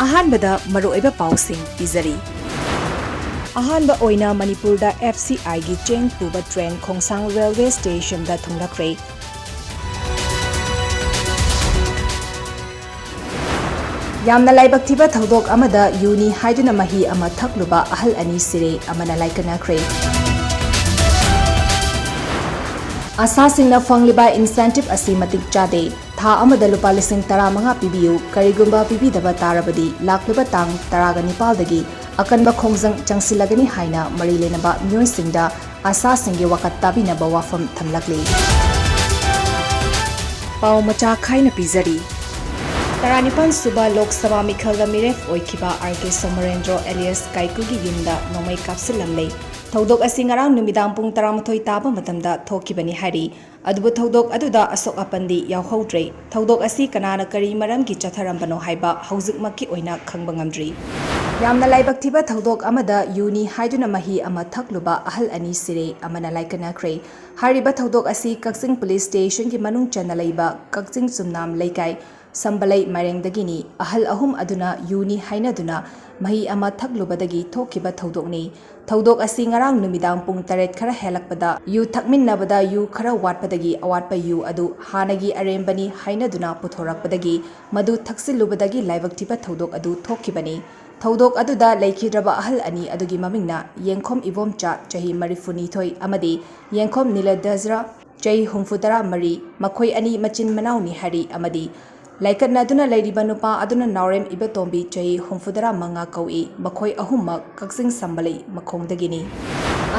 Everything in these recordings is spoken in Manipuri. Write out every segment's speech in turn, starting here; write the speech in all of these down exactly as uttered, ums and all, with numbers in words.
ꯑꯍꯥꯟꯕꯗ ꯃꯔꯨꯑꯣꯏꯕ ꯄꯥꯎꯁꯤꯡ ꯄꯤꯖꯔꯤ꯫ ꯑꯍꯥꯟꯕ ꯑꯣꯏꯅ ꯃꯅꯤꯄꯨꯔꯗ F C I ꯒꯤ ꯆꯦꯡ ꯄꯨꯕ ꯇ꯭ꯔꯦꯟ ꯈꯣꯡꯁꯥꯡ ꯔꯦꯜꯋꯦ ꯁ꯭ꯇꯦꯁꯟꯗ ꯊꯨꯡꯂꯛꯈ꯭ꯔꯦ꯫ ꯌꯥꯝꯅ ꯂꯥꯏꯕꯛ ꯊꯤꯕ ꯊꯧꯗꯣꯛ ꯑꯃꯗ ꯌꯨꯅꯤ ꯍꯥꯏꯗꯨꯅ ꯃꯍꯤ ꯑꯃ ꯊꯛꯂꯨꯕ ꯑꯍꯜ ꯑꯅꯤ ꯁꯤꯔꯦ, ꯑꯃꯅ ꯂꯥꯏꯀꯠꯅꯈ꯭ꯔꯦ꯫ ꯑꯁꯥꯁꯤꯡꯅ ꯐꯪꯂꯤꯕ incentive ꯑꯁꯤ ꯃꯇꯤꯛ ꯆꯥꯗꯦ꯫ ꯊꯥ ꯑꯃꯗ ꯂꯨꯄꯥ ꯂꯤꯁꯤꯡ ꯇꯔꯥꯃꯉꯥ ꯄꯤꯕꯤꯌꯨ, ꯀꯔꯤꯒꯨꯝꯕ ꯄꯤꯕꯤꯗꯕ ꯇꯥꯔꯕꯗꯤ ꯂꯥꯛꯂꯤꯕ ꯇꯥꯡ ꯇꯔꯥꯒ ꯅꯤꯄꯥꯜꯗꯒꯤ ꯑꯀꯟꯕ ꯈꯣꯡꯖꯪ ꯆꯪꯁꯤꯜꯂꯒꯅꯤ ꯍꯥꯏꯅ ꯃꯔꯤ ꯂꯩꯅꯕ ꯃꯤꯑꯣꯏꯁꯤꯡꯗ ꯑꯁꯥꯁꯤꯡꯒꯤ ꯋꯥꯀꯠ ꯇꯥꯕꯤꯅꯕ ꯋꯥꯐꯝ ꯊꯝꯂꯛꯂꯤ꯫ ꯄꯥꯎ ꯃꯆꯥ ꯈꯥꯏꯅ ꯄꯤꯖꯔꯤ꯫ ꯇꯔꯥꯅꯤꯄꯥꯟ ꯁꯨꯕ ꯂꯣꯛ ꯁꯚꯥ ꯃꯤꯈꯜꯗ ꯃꯤꯔꯦꯞ ꯑꯣꯏꯈꯤꯕ R K ꯁꯣꯃꯔꯦꯟꯗ꯭ꯔꯣ alias ꯀꯥꯏꯀꯨꯒꯤ ꯌꯨꯝꯗ ꯅꯣꯡꯃꯩ ꯀꯥꯞꯁꯤꯜꯂꯝꯂꯦ꯫ ꯊꯧꯗꯣꯛ ꯑꯁꯤ ꯉꯔꯥꯡ ꯅꯨꯃꯤꯗꯥꯡ ꯄꯨꯡ ꯇꯔꯥꯃꯥꯊꯣꯏ ꯇꯥꯕ ꯃꯇꯝꯗ ꯊꯣꯛꯈꯤꯕꯅꯤ ꯍꯥꯏꯔꯤ꯫ ꯑꯗꯨꯕꯨ ꯊꯧꯗꯣꯛ ꯑꯗꯨꯗ ꯑꯁꯣꯛ ꯑꯄꯟꯗꯤ ꯌꯥꯎꯍꯧꯗ꯭ꯔꯦ꯫ ꯊꯧꯗꯣꯛ ꯑꯁꯤ ꯀꯅꯥꯅ ꯀꯔꯤ ꯃꯔꯝꯒꯤ ꯆꯠꯊꯔꯝꯕꯅꯣ ꯍꯥꯏꯕ ꯍꯧꯖꯤꯛꯃꯛꯀꯤ ꯑꯣꯏꯅ ꯈꯪꯕ ꯉꯝꯗ꯭ꯔꯤ꯫ ꯌꯥꯝꯅ ꯂꯥꯏꯕꯛ ꯊꯤꯕ ꯊꯧꯗꯣꯛ ꯑꯃꯗ ꯌꯨꯅꯤ ꯍꯥꯏꯗꯨꯅ ꯃꯍꯤ ꯑꯃ ꯊꯛꯂꯨꯕ ꯑꯍꯜ ꯑꯅꯤ ꯁꯤꯔꯦ, ꯑꯃꯅ ꯂꯥꯏꯀꯠꯅꯈ꯭ꯔꯦ꯫ ꯍꯥꯏꯔꯤꯕ ꯊꯧꯗꯣꯛ ꯑꯁꯤ ꯀꯛꯆꯤꯡ ꯄꯨꯂꯤꯁ ꯁ꯭ꯇꯦꯁꯟꯒꯤ ꯃꯅꯨꯡ ꯆꯟꯅ ꯂꯩꯕ ꯀꯛꯆꯤꯡ ꯆꯨꯝꯅꯥꯝ ꯂꯩꯀꯥꯏ ꯁꯝꯕꯂꯩ ꯃꯥꯏꯔꯦꯡꯗꯒꯤꯅꯤ꯫ ꯑꯍꯜ ꯑꯍꯨꯝ ꯑꯗꯨꯅ ꯌꯨꯅꯤ ꯍꯥꯏꯅꯗꯨꯅ ꯃꯍꯤ ꯑꯃ ꯊꯛꯂꯨꯕꯗꯒꯤ ꯊꯣꯛꯈꯤꯕ ꯊꯧꯗꯣꯛꯅꯤ꯫ ꯊꯧꯗꯣꯛ ꯑꯁꯤ ꯉꯔꯥꯡ ꯅꯨꯃꯤꯗꯥꯡ ꯄꯨꯡ ꯇꯔꯦꯠ ꯈꯔ ꯍꯦꯜꯂꯛꯄꯗ ꯌꯨ ꯊꯛꯃꯤꯟꯅꯕꯗ ꯌꯨ ꯈꯔ ꯋꯥꯠꯄꯗꯒꯤ ꯑꯋꯥꯠꯄ ꯌꯨ ꯑꯗꯨ ꯍꯥꯟꯅꯒꯤ ꯑꯔꯦꯝꯕꯅꯤ ꯍꯥꯏꯅꯗꯨꯅ ꯄꯨꯊꯣꯔꯛꯄꯗꯒꯤ ꯃꯗꯨ ꯊꯛꯆꯤꯜꯂꯨꯕꯗꯒꯤ ꯂꯥꯏꯕꯛ ꯊꯤꯕ ꯊꯧꯗꯣꯛ ꯑꯗꯨ ꯊꯣꯛꯈꯤꯕꯅꯤ꯫ ꯊꯧꯗꯣꯛ ꯑꯗꯨꯗ ꯂꯩꯈꯤꯗ꯭ꯔꯕ ꯑꯍꯜ ꯑꯅꯤ ꯑꯗꯨꯒꯤ ꯃꯃꯤꯡꯅ ꯌꯦꯡꯈꯣꯝ ꯏꯕꯣꯝꯆꯥ, ꯆꯍꯤ ꯃꯔꯤꯐꯨꯅꯤꯊꯣꯏ, ꯑꯃꯗꯤ ꯌꯦꯡꯈꯣꯝ ꯅꯤꯂꯗꯖ꯭ꯔ, ꯆꯍꯤ ꯍꯨꯝꯐꯨꯇꯔꯥ ꯃꯔꯤ, ꯃꯈꯣꯏ ꯑꯅꯤ ꯃꯆꯤꯟ ꯃꯅꯥꯎꯅꯤ ꯍꯥꯏꯔꯤ, ꯑꯃꯗꯤ ꯂꯥꯏꯀꯠꯅꯗꯨꯅ ꯂꯩꯔꯤꯕ ꯅꯨꯄꯥ ꯑꯗꯨꯅ ꯅꯥꯎꯔꯦꯝ ꯏꯕꯇꯣꯝꯕꯤ, ꯆꯍꯤ ꯍꯨꯝꯐꯨꯇꯔꯥ ꯃꯉꯥ ꯀꯧꯏ꯫ ꯃꯈꯣꯏ ꯑꯍꯨꯝꯃꯛ ꯀꯛꯆꯤꯡ ꯁꯝꯕꯂꯩ ꯃꯈꯣꯡꯗꯒꯤꯅꯤ꯫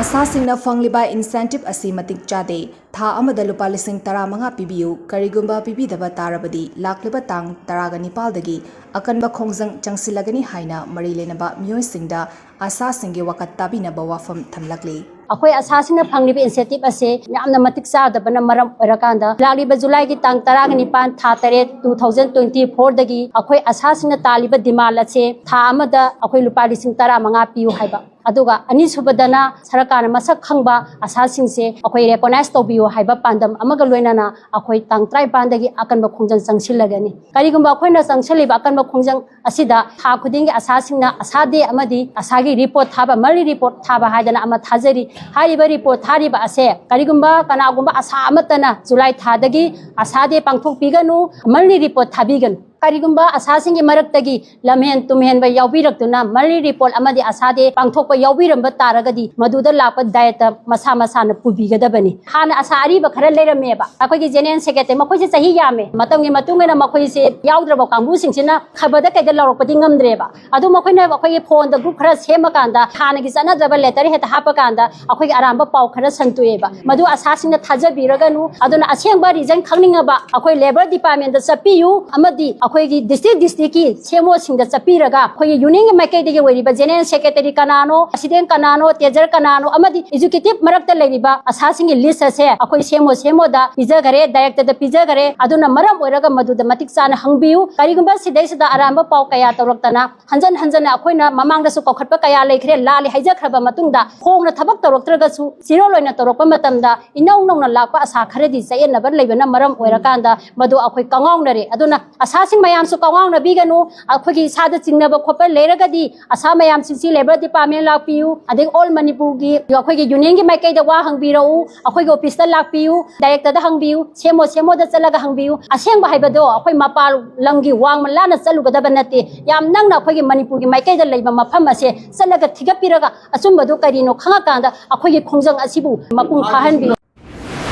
ꯑꯁꯥꯁꯤꯡꯅ ꯐꯪꯂꯤꯕ incentive ꯑꯁꯤ ꯃꯇꯤꯛ ꯆꯥꯗꯦ꯫ ꯊꯥ ꯑꯃꯗ ꯂꯨꯄꯥ ꯂꯤꯁꯤꯡ ꯇꯔꯥꯃꯉꯥ ꯄꯤꯕꯤꯌꯨ, ꯀꯔꯤꯒꯨꯝꯕ ꯄꯤꯕꯤꯗꯕ ꯇꯥꯔꯕꯗꯤ ꯂꯥꯛꯂꯤꯕ ꯇꯥꯡ ꯇꯔꯥꯒ ꯅꯤꯄꯥꯜꯗꯒꯤ ꯑꯀꯟꯕ ꯈꯣꯡꯖꯪ ꯆꯪꯁꯤꯜꯂꯒꯅꯤ ꯍꯥꯏꯅ ꯃꯔꯤ ꯂꯩꯅꯕ ꯃꯤꯑꯣꯏꯁꯤꯡꯗ ꯑꯁꯥꯁꯤꯡꯒꯤ ꯋꯥꯀꯠ ꯇꯥꯕꯤꯅꯕ ꯋꯥꯐꯝ ꯊꯝꯂꯛꯂꯤ꯫ ꯑꯩꯈꯣꯏ ꯑꯁꯥꯁꯤꯡꯅ ꯐꯪꯂꯤꯕ incentive ꯑꯁꯦ ꯌꯥꯝꯅ ꯃꯇꯤꯛ ꯆꯥꯗꯕꯅ ꯃꯔꯝ ꯑꯣꯏꯔꯀꯥꯟꯗ, ꯂꯥꯛꯂꯤꯕ ꯖꯨꯂꯥꯏꯒꯤ ꯇꯥꯡ ꯇꯔꯥꯒ ꯅꯤꯄꯥꯟ, ꯊꯥ ꯇꯔꯦꯠ, two thousand twenty fourꯗꯒꯤ ꯑꯩꯈꯣꯏ ꯑꯁꯥꯁꯤꯡꯅ ꯇꯥꯜꯂꯤꯕ demand ꯑꯁꯦ ꯊꯥ ꯑꯃꯗ ꯑꯩꯈꯣꯏ ꯂꯨꯄꯥ ꯂꯤꯁꯤꯡ ꯇꯔꯥꯃꯉꯥ ꯄꯤꯌꯨ ꯍꯥꯏꯕ꯫ ꯑꯗꯨꯒ ꯑꯅꯤꯁꯨꯕꯗꯅ ꯁꯔꯀꯥꯔꯅ ꯃꯁꯛ ꯈꯪꯕ ꯑꯁꯥꯁꯤꯡꯁꯦ ꯑꯩꯈꯣꯏ ꯔꯦꯀꯣꯅꯥꯏꯁ ꯇꯧꯕꯤꯌꯨ ꯍꯥꯏꯕ ꯄꯥꯟꯗꯝ ꯑꯃꯒ ꯂꯣꯏꯅꯅ ꯑꯩꯈꯣꯏ ꯇꯥꯡ ꯇꯔꯥꯅꯤꯄꯥꯟꯗꯒꯤ ꯑꯀꯟꯕ ꯈꯣꯡꯖꯪ ꯆꯪꯁꯤꯜꯂꯒꯅꯤ꯫ ꯀꯔꯤꯒꯨꯝꯕ ꯑꯩꯈꯣꯏꯅ ꯆꯪꯁꯤꯜꯂꯤꯕ ꯑꯀꯟꯕ ꯈꯣꯡꯖꯪ ꯑꯁꯤꯗ ꯊꯥ ꯈꯨꯗꯤꯡꯒꯤ ꯑꯁꯥꯁꯤꯡꯅ ꯑꯁꯥ ꯗꯦ ꯑꯃꯗꯤ ꯑꯁꯥꯒꯤ ꯔꯤꯄꯣꯔꯠ ꯊꯥꯕ, ꯃꯟꯂꯤ ꯔꯤꯄꯣꯔꯠ ꯊꯥꯕ ꯍꯥꯏꯗꯅ ꯑꯃ ꯊꯥꯖꯔꯤ꯫ ꯍꯥꯏꯔꯤꯕ ꯔꯤꯄꯣꯔꯠ ꯊꯥꯔꯤꯕ ꯑꯁꯦ ꯀꯔꯤꯒꯨꯝꯕ ꯀꯅꯥꯒꯨꯝꯕ ꯑꯁꯥ ꯑꯃꯠꯇꯅ ꯖꯨꯂꯥꯏ ꯊꯥꯗꯒꯤ ꯑꯁꯥ ꯗꯦ ꯄꯥꯡꯊꯣꯛꯄꯤꯒꯅꯨ, ꯃꯟꯂꯤ ꯔꯤꯄꯣꯔꯠ ꯊꯥꯕꯤꯒꯅꯨ꯫ ꯀꯔꯤꯒꯨꯝꯕ ꯑꯁꯥꯁꯤꯡꯒꯤ ꯃꯔꯛꯇꯒꯤ ꯂꯝꯍꯦꯟ ꯇꯨꯝꯍꯦꯟꯕ ꯌꯥꯎꯕꯤꯔꯛꯇꯨꯅ ꯃꯟꯂꯤ ꯔꯤꯄꯣꯔꯠ ꯑꯃꯗꯤ ꯑꯁꯥ ꯗꯦ ꯄꯥꯡꯊꯣꯛꯄ ꯌꯥꯎꯕꯤꯔꯝꯕ ꯇꯥꯔꯒꯗꯤ ꯃꯗꯨꯗ ꯂꯥꯛꯄ ꯗꯥꯌꯠꯇ ꯃꯁꯥ ꯃꯁꯥꯅ ꯄꯨꯕꯤꯒꯗꯕꯅꯤ꯫ ꯍꯥꯟꯅ ꯑꯁꯥ ꯑꯔꯤꯕ ꯈꯔ ꯂꯩꯔꯝꯃꯦꯕ꯫ ꯑꯩꯈꯣꯏꯒꯤ ꯖꯦꯅꯦꯔꯦꯜ ꯁꯦꯀ꯭ꯔꯦꯇꯔꯤ, ꯃꯈꯣꯏꯁꯦ ꯆꯍꯤ ꯌꯥꯝꯃꯦ꯫ ꯃꯇꯝꯒꯤ ꯃꯇꯨꯡ ꯏꯟꯅ ꯃꯈꯣꯏꯁꯦ ꯌꯥꯎꯗ꯭ꯔꯕ ꯀꯥꯡꯕꯨꯁꯤꯡꯁꯤꯅ ꯈꯕꯔꯗ ꯀꯩꯗ ꯂꯥꯎꯔꯛꯄꯗꯤ ꯉꯝꯗ꯭ꯔꯦꯕ꯫ ꯑꯗꯨ ꯃꯈꯣꯏꯅ ꯑꯩꯈꯣꯏꯒꯤ ꯐꯣꯟꯗ ꯒ꯭ꯔꯨꯞ ꯈꯔ ꯁꯦꯝꯃꯀꯥꯟꯗ ꯍꯥꯟꯅꯒꯤ ꯆꯠꯅꯗ꯭ꯔꯕ ꯂꯦꯇꯔ ꯍꯦꯛꯇ ꯍꯥꯞꯄꯀꯥꯟꯗ ꯑꯩꯈꯣꯏꯒꯤ ꯑꯔꯥꯟꯕ ꯄꯥꯎ ꯈꯔ ꯁꯟꯇꯣꯛꯑꯦꯕ꯫ ꯃꯗꯨ ꯑꯁꯥꯁꯤꯡꯅ ꯊꯥꯖꯕꯤꯔꯒꯅꯨ꯫ ꯑꯗꯨꯅ ꯑꯁꯦꯡꯕ ꯔꯤꯖꯟ ꯈꯪꯅꯤꯡꯉꯕ ꯑꯩꯈꯣꯏ ꯂꯦꯕꯔ ꯗꯤꯄꯥꯔꯠꯃꯦꯟꯗ ꯆꯠꯄꯤꯌꯨ, ꯑꯃꯗꯤ ꯑꯩꯈꯣꯏꯒꯤ ꯗꯤꯁꯇ꯭ꯔꯤꯛ ꯗꯤꯁꯇ꯭ꯔꯤꯛꯀꯤ ꯁꯤ ꯑꯦꯝ ꯑꯣꯁꯤꯡꯗ ꯆꯠꯄꯤꯔꯒ ꯑꯩꯈꯣꯏꯒꯤ ꯌꯨꯅꯤꯌꯟꯒꯤ ꯃꯥꯏꯀꯩꯗꯒꯤ ꯑꯣꯏꯔꯤꯕ ꯖꯦꯅꯦꯔꯦꯜ ꯁꯦꯀ꯭ꯔꯦꯇꯔꯤ ꯀꯅꯥꯅꯣ, ꯄ꯭ꯔꯦꯁꯤꯗꯦꯟ ꯀꯅꯥꯅꯣ, ꯇ꯭ꯔꯦꯖꯔ ꯀꯅꯥꯅꯣ, ꯑꯃꯗꯤ ꯑꯦꯛꯖꯤꯀ꯭ꯌꯨꯇꯤꯚ ꯃꯔꯛꯇ ꯂꯩꯔꯤꯕ ꯑꯁꯥꯁꯤꯡꯒꯤ ꯂꯤꯁ ꯑꯁꯦ ꯑꯩꯈꯣꯏ ꯁꯤ ꯑꯦꯝ ꯑꯣ, ꯁꯤ ꯑꯦꯝ ꯑꯣꯗ ꯄꯤꯖꯈꯔꯦ, ꯗꯥꯏꯔꯦꯛꯇꯔꯗ ꯄꯤꯖꯈꯔꯦ꯫ ꯑꯗꯨꯅ ꯃꯔꯝ ꯑꯣꯏꯔꯒ ꯃꯗꯨꯗ ꯃꯇꯤꯛ ꯆꯥꯅ ꯍꯪꯕꯤꯌꯨ꯫ ꯀꯔꯤꯒꯨꯝꯕ ꯁꯤꯗꯩꯁꯤꯗ ꯑꯔꯥꯟꯕ ꯄꯥꯎ ꯀꯌꯥ ꯇꯧꯔꯛꯇꯅ ꯍꯟꯖꯟ ꯍꯟꯖꯟꯅ ꯑꯩꯈꯣꯏꯅ ꯃꯃꯥꯡꯗꯁꯨ ꯀꯧꯈꯠꯄ ꯀꯌꯥ ꯂꯩꯈ꯭ꯔꯦ, ꯂꯥꯜꯂꯦ ꯍꯥꯏꯖꯈ꯭ꯔꯕ ꯃꯇꯨꯡꯗ ꯍꯣꯡꯅ ꯊꯕꯛ ꯇꯧꯔꯛꯇ꯭ꯔꯒꯁꯨ ꯆꯤꯔꯣꯜ ꯑꯣꯏꯅ ꯇꯧꯔꯛꯄ ꯃꯇꯝꯗ ꯏꯅꯧ ꯅꯧꯅ ꯂꯥꯛꯄ ꯑꯁꯥ ꯈꯔꯗꯤ ꯆꯌꯦꯠꯅꯕ ꯂꯩꯕꯅ ꯃꯔꯝ ꯑꯣꯏꯔꯀꯥꯟꯗ ꯃꯗꯨ ꯑꯩꯈꯣꯏ ꯀꯉꯥꯎꯅꯔꯦ꯫ ꯑꯗꯨꯅ ꯑꯁꯥꯁꯤꯡ ꯃꯌꯥꯝꯁꯨ ꯀꯉꯥꯎꯅꯕꯤꯒꯅꯨ꯫ ꯑꯩꯈꯣꯏꯒꯤ ꯏꯁꯥꯗ ꯆꯤꯡꯅꯕ ꯈꯣꯠꯄ ꯂꯩꯔꯒꯗꯤ ꯑꯁꯥ ꯃꯌꯥꯝꯁꯤꯡꯁꯤ ꯂꯦꯕꯔ ꯗꯤꯄꯥꯔꯠꯃꯦꯟ ꯂꯥꯛꯄꯤꯌꯨ, ꯑꯗꯩ ꯑꯣꯜ ꯃꯅꯤꯄꯨꯔꯒꯤ ꯑꯩꯈꯣꯏꯒꯤ ꯌꯨꯅꯤꯌꯟꯒꯤ ꯃꯥꯏꯀꯩꯗ ꯋꯥ ꯍꯪꯕꯤꯔꯛꯎ, ꯑꯩꯈꯣꯏꯒꯤ ꯑꯣꯐꯤꯁꯇ ꯂꯥꯛꯄꯤꯌꯨ, ꯗꯥꯏꯔꯦꯛꯇꯔꯗ ꯍꯪꯕꯤꯌꯨ, ꯁꯤ ꯑꯦꯝ ꯑꯣ, ꯁꯤ ꯑꯦꯝ ꯑꯣꯗ ꯆꯠꯂꯒ ꯍꯪꯕꯤꯌꯨ꯫ ꯑꯁꯦꯡꯕ ꯍꯥꯏꯕꯗꯣ ꯑꯩꯈꯣꯏ ꯃꯄꯥꯟ ꯂꯝꯒꯤ ꯋꯥꯡꯃ ꯂꯥꯟꯅ ꯆꯠꯂꯨꯒꯗꯕ ꯅꯠꯇꯦ꯫ ꯌꯥꯝ ꯅꯛꯅ ꯑꯩꯈꯣꯏꯒꯤ ꯃꯅꯤꯄꯨꯔꯒꯤ ꯃꯥꯏꯀꯩꯗ ꯂꯩꯕ ꯃꯐꯝ ꯑꯁꯦ ꯆꯠꯂꯒ ꯊꯤꯒꯠꯄꯤꯔꯒ ꯑꯆꯨꯝꯕꯗꯣ ꯀꯔꯤꯅꯣ ꯈꯪꯉꯀꯥꯟꯗ ꯑꯩꯈꯣꯏꯒꯤ ꯈꯣꯡꯖꯪ ꯑꯁꯤꯕꯨ ꯃꯄꯨꯡ ꯐꯥꯍꯟꯕꯤꯌꯨ꯫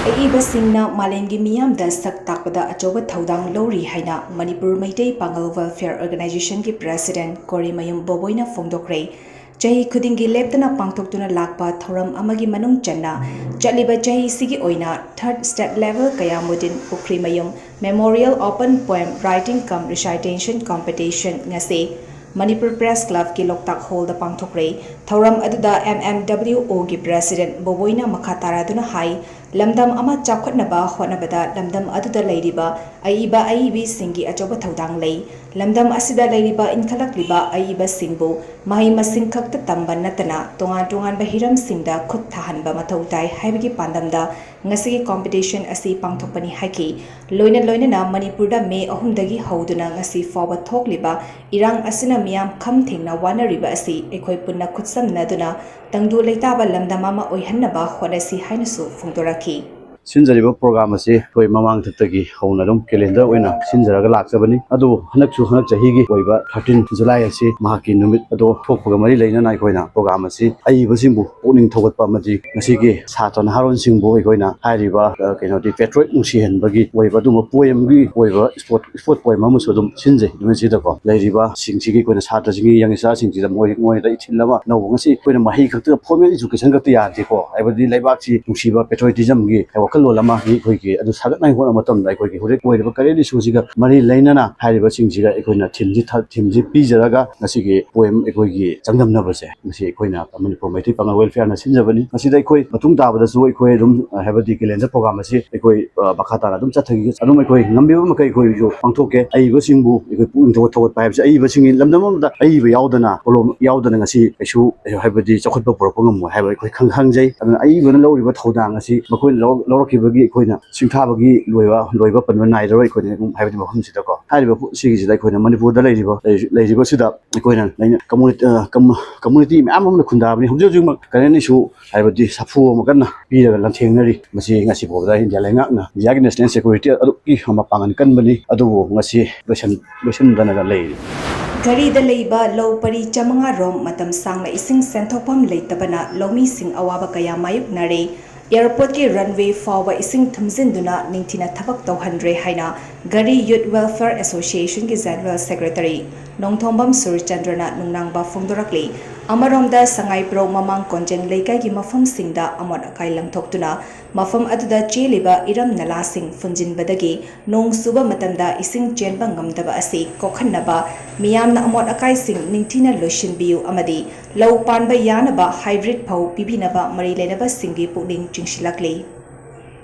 ꯑꯏꯕꯁꯤꯡꯅ ꯃꯥꯂꯦꯝꯒꯤ ꯃꯤꯌꯥꯝꯗ ꯁꯛ ꯇꯥꯛꯄꯗ ꯑꯆꯧꯕ ꯊꯧꯗꯥꯡ ꯂꯧꯔꯤ ꯍꯥꯏꯅ ꯃꯅꯤꯄꯨꯔ ꯃꯩꯇꯩ ꯄꯥꯉꯜ ꯋꯦꯜꯐꯤꯌꯔ ꯑꯣꯔꯒꯅꯥꯏꯖꯦꯁꯟꯒꯤ ꯄ꯭ꯔꯦꯁꯤꯗꯦꯟꯠ ꯀꯣꯔꯤꯃꯌꯨꯝ ꯕꯣꯕꯣꯏꯅ ꯐꯣꯡꯗꯣꯛꯈ꯭ꯔꯦ꯫ ꯆꯍꯤ ꯈꯨꯗꯤꯡꯒꯤ ꯂꯦꯞꯇꯅ ꯄꯥꯡꯊꯣꯛꯇꯨꯅ ꯂꯥꯛꯄ ꯊꯧꯔꯝ ꯑꯃꯒꯤ ꯃꯅꯨꯡ ꯆꯟꯅ ꯆꯠꯂꯤꯕ ꯆꯍꯤꯁꯤꯒꯤ ꯑꯣꯏꯅ third state level ꯀꯌꯥꯃꯨꯗꯤꯟ ꯄꯨꯈ꯭ꯔꯤꯃꯌꯨꯝ Memorial Open Poem Writing cum Recitation Competition ꯉꯁꯤ ꯃꯅꯤꯄꯨꯔ ꯄ꯭ꯔꯦꯁ ꯀ꯭ꯂꯕꯀꯤ ꯂꯣꯛꯇꯥꯛ ꯍꯣꯜꯗ ꯄꯥꯡꯊꯣꯛꯈ꯭ꯔꯦ꯫ ꯊꯧꯔꯝ ꯑꯗꯨꯗ ꯑꯦꯝ ꯑꯦꯝ ꯗꯕ꯭ꯂꯤꯎ ꯑꯣꯒꯤ ꯄ꯭ꯔꯦꯁꯤꯗꯦꯟꯠ ꯕꯣꯕꯣꯏꯅ ꯃꯈꯥ ꯇꯥꯔꯗꯨꯅ ꯍꯥꯏ, ꯂꯝꯗꯝ ꯑꯃ ꯆꯥꯎꯈꯠꯅꯕ ꯍꯣꯠꯅꯕꯗ ꯂꯝꯗꯝ ꯑꯗꯨꯗ ꯂꯩꯔꯤꯕ ꯑꯏꯕ ꯑꯏꯕꯤꯁꯤꯡꯒꯤ ꯑꯆꯧꯕ ꯊꯧꯗꯥꯡ ꯂꯩ꯫ ꯂꯝꯗꯝ ꯑꯁꯤꯗ ꯂꯩꯔꯤꯕ ꯏꯟꯈꯠꯂꯛꯂꯤꯕ ꯑꯏꯕꯁꯤꯡꯕꯨ ꯃꯍꯩ ꯃꯁꯤꯡ ꯈꯛꯇ ꯇꯝꯕ ꯅꯠꯇꯅ ꯇꯣꯉꯥꯟ ꯇꯣꯉꯥꯟꯕ ꯍꯤꯔꯝꯁꯤꯡꯗ ꯈꯨꯠ ꯊꯥꯍꯟꯕ ꯃꯊꯧ ꯇꯥꯏ ꯍꯥꯏꯕꯒꯤ ꯄꯥꯟꯗꯝꯗ ꯉꯁꯤꯒꯤ competition ꯑꯁꯤ ꯄꯥꯡꯊꯣꯛꯄꯅꯤ ꯍꯥꯏꯈꯤ꯫ ꯂꯣꯏꯅ ꯂꯣꯏꯅꯅ ꯃꯅꯤꯄꯨꯔꯗ ꯃꯦ ꯑꯍꯨꯝꯗꯒꯤ ꯍꯧꯗꯨꯅ ꯉꯁꯤ ꯐꯥꯎꯕ ꯊꯣꯛꯂꯤꯕ ꯏꯔꯥꯡ ꯑꯁꯤꯅ ꯃꯤꯌꯥꯝ ꯈꯝ ꯊꯦꯡꯅ ꯋꯥꯅꯔꯤꯕ ꯑꯁꯤ ꯑꯩꯈꯣꯏ ꯄꯨꯟꯅ ꯈꯨꯠꯁꯝꯅꯗꯨꯅ ꯇꯪꯗꯨ ꯂꯩꯇꯥꯕ ꯂꯝꯗꯝ ꯑꯃ ꯑꯣꯏꯍꯟꯅꯕ ꯍꯣꯠꯅꯁꯤ ꯍꯥꯏꯅꯁꯨ ꯐꯣꯡꯗꯣꯔꯛꯈꯤ꯫ ꯁꯤꯟꯖꯔꯤꯕ ꯄ꯭ꯔꯣꯒ꯭ꯔꯥꯝ ꯑꯁꯤ ꯑꯩꯈꯣꯏ ꯃꯃꯥꯡꯊꯛꯇꯒꯤ ꯍꯧꯅ ꯑꯗꯨꯝ ꯀꯦꯂꯦꯟꯗꯔ ꯑꯣꯏꯅ ꯁꯤꯟꯖꯔꯒ ꯂꯥꯛꯆꯕꯅꯤ꯫ ꯑꯗꯨꯕꯨ ꯍꯟꯗꯛꯁꯨ ꯍꯟꯗꯛ ꯆꯍꯤꯒꯤ ꯑꯣꯏꯕ thirteen July ꯑꯁꯤ ꯃꯍꯥꯛꯀꯤ ꯅꯨꯃꯤꯠ ꯑꯗꯣ ꯊꯣꯛꯄꯒ ꯃꯔꯤ ꯂꯩꯅꯅ ꯑꯩꯈꯣꯏꯅ ꯄ꯭ꯔꯣꯒ꯭ꯔꯥꯝ ꯑꯁꯤ ꯑꯏꯕꯁꯤꯡꯕꯨ ꯄꯨꯛꯅꯤꯡ ꯊꯧꯒꯠꯄ ꯑꯃꯗꯤ ꯉꯁꯤꯒꯤ ꯁꯥꯇ꯭ꯔ ꯅꯍꯥꯔꯣꯟꯁꯤꯡꯕꯨ ꯑꯩꯈꯣꯏꯅ ꯍꯥꯏꯔꯤꯕ ꯀꯩꯅꯣꯗꯤ ꯄꯦꯇ꯭ꯔꯣꯏꯠ ꯅꯨꯡꯁꯤꯍꯟꯕꯒꯤ ꯑꯣꯏꯕ ꯑꯗꯨꯒꯨꯝꯕ ꯄꯣꯏꯝꯒꯤ ꯑꯣꯏꯕ ꯏꯁꯄꯣꯔꯠ ꯏꯁꯄꯣꯔꯠ ꯄꯣꯏꯝ ꯑꯃꯁꯨ ꯑꯗꯨꯝ ꯁꯤꯟꯖꯩ꯫ ꯅꯨꯃꯤꯠꯁꯤꯗꯀꯣ ꯂꯩꯔꯤꯕ ꯁꯤꯡꯁꯤꯒꯤ ꯑꯩꯈꯣꯏꯅ ꯁꯥꯇ꯭ꯔꯁꯤꯡꯒꯤ ꯌꯪ ꯏꯆꯥꯁꯤꯡꯁꯤꯗ ꯃꯣꯏ ꯃꯣꯏꯗ ꯏꯊꯤꯜ ꯑꯃ ꯅꯧꯕ ꯉꯁꯤ ꯑꯩꯈꯣꯏꯅ ꯃꯍꯩ ꯈꯛꯇ formal education ꯈꯛꯇ ꯌꯥꯗꯦꯀꯣ꯫ ꯍꯥꯏꯕꯗꯤ ꯂꯩꯕꯥꯛꯁꯤ ꯅꯨꯡꯁꯤꯕ patriotismꯒꯤ ꯋꯥꯈꯜꯂꯣꯟ ꯑꯃ ꯑꯩꯈꯣꯏꯒꯤ ꯑꯗꯨ ꯁꯥꯒꯠꯅꯉꯥꯏ ꯍꯣꯠꯅꯕ ꯃꯇꯝꯗ ꯑꯩꯈꯣꯏꯒꯤ ꯍꯧꯖꯤꯛ ꯑꯣꯏꯔꯤꯕ current issueꯁꯤꯒ ꯃꯔꯤ ꯂꯩꯅꯅ ꯍꯥꯏꯔꯤꯕꯁꯤꯡꯁꯤꯒ ꯑꯩꯈꯣꯏꯅ ꯊꯤꯝꯁꯤ ꯊ- ꯊꯤꯝꯁꯤ ꯄꯤꯖꯔꯒ ꯉꯁꯤꯒꯤ ꯄꯣꯏꯝ ꯑꯩꯈꯣꯏꯒꯤ ꯆꯥꯡꯗꯝꯅꯕꯁꯦ ꯉꯁꯤ ꯑꯩꯈꯣꯏꯅ ꯃꯅꯤꯄꯨꯔ ꯃꯩꯇꯩ ꯄꯥꯉꯜ ꯋꯦꯜꯐꯤꯌꯔꯅ ꯁꯤꯟꯖꯕꯅꯤ꯫ ꯃꯁꯤꯗ ꯑꯩꯈꯣꯏ ꯃꯇꯨꯡ ꯇꯥꯕꯗꯁꯨ ꯑꯩꯈꯣꯏ ꯑꯗꯨꯝ ꯍꯥꯏꯕꯗꯤ ꯀꯦꯂꯦꯟꯗꯔ ꯄ꯭ꯔꯣꯒ꯭ꯔꯥꯝ ꯑꯁꯤ ꯑꯩꯈꯣꯏ ꯃꯈꯥ ꯇꯥꯅ ꯑꯗꯨꯝ ꯆꯠꯊꯈꯤ꯫ ꯑꯗꯨꯝ ꯑꯩꯈꯣꯏ ꯉꯝꯕꯤꯕ ꯃꯈꯩ ꯑꯩꯈꯣꯏꯁꯨ ꯄꯥꯡꯊꯣꯛꯀꯦ꯫ ꯑꯏꯕꯁꯤꯡꯕꯨ ꯑꯩꯈꯣꯏ ꯄꯨꯛꯅꯤꯡ ꯊꯧꯒꯠ ꯊꯧꯒꯠꯄ ꯍꯥꯏꯕꯁꯤ ꯑꯏꯕꯁꯤꯡꯒꯤ ꯂꯝꯗꯝ ꯑꯃꯗ ꯑꯏꯕ ꯌꯥꯎꯗꯅ ꯀꯣꯂꯣꯝ ꯌꯥꯎꯗꯅ ꯉꯁꯤ ꯀꯩꯁꯨ ꯍꯥꯏꯕꯗꯤ ꯆꯥꯎꯈꯠꯄ ꯄꯨꯔꯛꯄ ꯉꯝꯃꯣꯏ ꯍꯥꯏꯕ ꯑꯩꯈꯣꯏ ꯈꯪ ꯈꯪꯖꯩ꯫ ꯑꯗꯨꯅ ꯑꯏꯕꯅ ꯂꯧꯔꯤꯕ ꯊꯧꯗꯥꯡ ꯑꯁꯤ ꯃꯈꯣꯏꯅ ꯂꯧꯔꯛꯈꯤꯕꯒꯤ ꯑꯩꯈꯣꯏꯅ ꯁꯤꯡꯊꯥꯕꯒꯤ ꯂꯣꯏꯕ ꯂꯣꯏꯕ ꯄꯟꯕ ꯅꯥꯏꯔꯔꯣꯏ꯫ ꯑꯩꯈꯣꯏꯅ ꯑꯗꯨꯝ ꯍꯥꯏꯕꯗꯤ ꯃꯐꯝꯁꯤꯗꯀꯣ ꯍꯥꯏꯔꯤꯕ ꯁꯤꯒꯤꯁꯤꯗ ꯑꯩꯈꯣꯏꯅ ꯃꯅꯤꯄꯨꯔꯗ ꯂꯩꯔꯤꯕ ꯂꯩꯔꯤꯕꯁꯤꯗ ꯑꯩꯈꯣꯏꯅ community community ꯃꯌꯥꯝ ꯑꯃꯅ ꯈꯨꯟꯗꯥꯕꯅꯤ꯫ ꯍꯧꯖꯤꯛ ꯍꯧꯖꯤꯛꯃꯛ current issue ꯍꯥꯏꯕꯗꯤ ꯁꯥꯐꯨ ꯑꯃ ꯀꯟꯅ ꯄꯤꯔꯒ ꯂꯥꯟꯊꯦꯡꯅꯔꯤ꯫ ꯃꯁꯤ ꯉꯁꯤ ꯐꯥꯎꯕꯗ ꯏꯟꯗꯤꯌꯥ ꯂꯩꯉꯥꯛꯅ ꯏꯟꯗꯤꯌꯥꯒꯤ national security ꯑꯗꯨꯛꯀꯤ ꯃꯄꯥꯡꯒꯜ ꯀꯟꯕꯅꯤ꯫ ꯑꯗꯨꯕꯨ ꯉꯁꯤ ꯂꯣꯏꯁꯟ ꯂꯣꯏꯁꯤꯟꯗꯅ ꯂꯩꯔꯤ꯫ ꯘꯔꯤꯗ ꯂꯩꯕ ꯂꯧ ꯄꯔꯤ ꯆꯥꯃꯉꯥ ꯔꯣꯝ ꯃꯇꯝ ꯁꯥꯡꯅ ꯏꯁꯤꯡ ꯁꯦꯟꯊꯣꯛꯐꯝ ꯂꯩꯇꯕꯅ ꯂꯧꯃꯤꯁꯤꯡ ꯑꯋꯥꯕ ꯀꯌꯥ ꯃꯥꯌꯣꯛꯅꯔꯦ꯫ Airportꯀꯤ runway ꯐꯥꯎꯕ ꯏꯁꯤꯡ ꯊꯨꯝꯖꯤꯟꯗꯨꯅ ꯅꯤꯡꯊꯤꯅ ꯊꯕꯛ ꯇꯧꯍꯟꯗ꯭ꯔꯦ ꯍꯥꯏꯅ ꯘꯔꯤ Youth Welfare Associationꯒꯤ General Secretary Nongthombam ꯁꯨꯔꯆꯟꯗ꯭ꯔꯅ ꯅꯨꯡꯅꯥꯡꯕ ꯐꯣꯡꯗꯣꯔꯛꯂꯤ꯫ ꯑꯃꯔꯣꯝꯗ ꯁꯉꯥꯏꯄ꯭ꯔꯧ ꯃꯃꯥꯡ ꯀꯣꯟꯖꯦꯡ ꯂꯩꯀꯥꯏꯒꯤ ꯃꯐꯝꯁꯤꯡꯗ ꯑꯃꯣꯠ ꯑꯀꯥꯏ ꯂꯪꯊꯣꯛꯇꯨꯅ ꯃꯐꯝ ꯑꯗꯨꯗ ꯆꯦꯜꯂꯤꯕ ꯏꯔꯝ ꯅꯂꯥꯁꯤꯡ ꯐꯨꯟꯖꯤꯟꯕꯗꯒꯤ ꯅꯣꯡ ꯆꯨꯕ ꯃꯇꯝꯗ ꯏꯁꯤꯡ ꯆꯦꯟꯕ ꯉꯝꯗꯕ ꯑꯁꯤ ꯀꯣꯛꯍꯟꯅꯕ ꯃꯤꯌꯥꯝꯅ ꯑꯃꯣꯠ ꯑꯀꯥꯏꯁꯤꯡ ꯅꯤꯡꯊꯤꯅ ꯂꯣꯏꯁꯤꯟꯕꯤꯌꯨ ꯑꯃꯗꯤ ꯂꯧ ꯄꯥꯟꯕ ꯌꯥꯅꯕ hybrid ꯐꯧ ꯄꯤꯕꯤꯅꯕ ꯃꯔꯤ ꯂꯩꯅꯕꯁꯤꯡꯒꯤ ꯄꯨꯛꯅꯤꯡ ꯆꯤꯡꯁꯤꯜꯂꯛꯂꯤ꯫